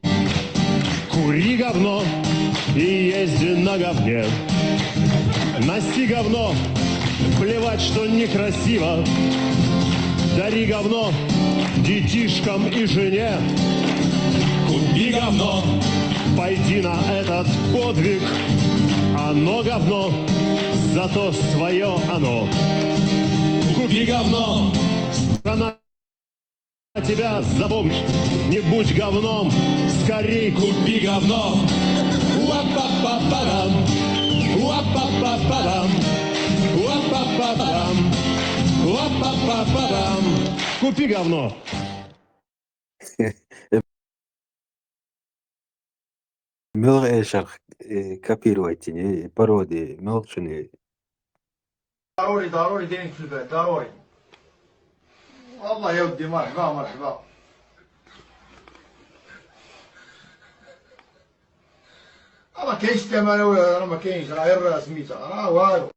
Кури говно и езди на говне. Носи говно, плевать, что некрасиво. Дари говно детишкам и жене. Купи говно, пойди на этот подвиг. Оно говно, зато свое оно. Купи говно, страна тебя запомнит. Не будь говном, скорей купи говно. Уа-па-па-па-дам, уа-па-па-па-дам, уа-па-па-па-дам, уа-па-па-па-дам. Купи говно. Мел эшер, э, копировать, э, пароди, мел шуни. ضروري، ضروري ديرين في البيت، ضروري. والله يا ودي، مرحبا، مرحبا. ما كاينش الثمن ولا، راه ما كاينش، راه غير سميتها، راه والو.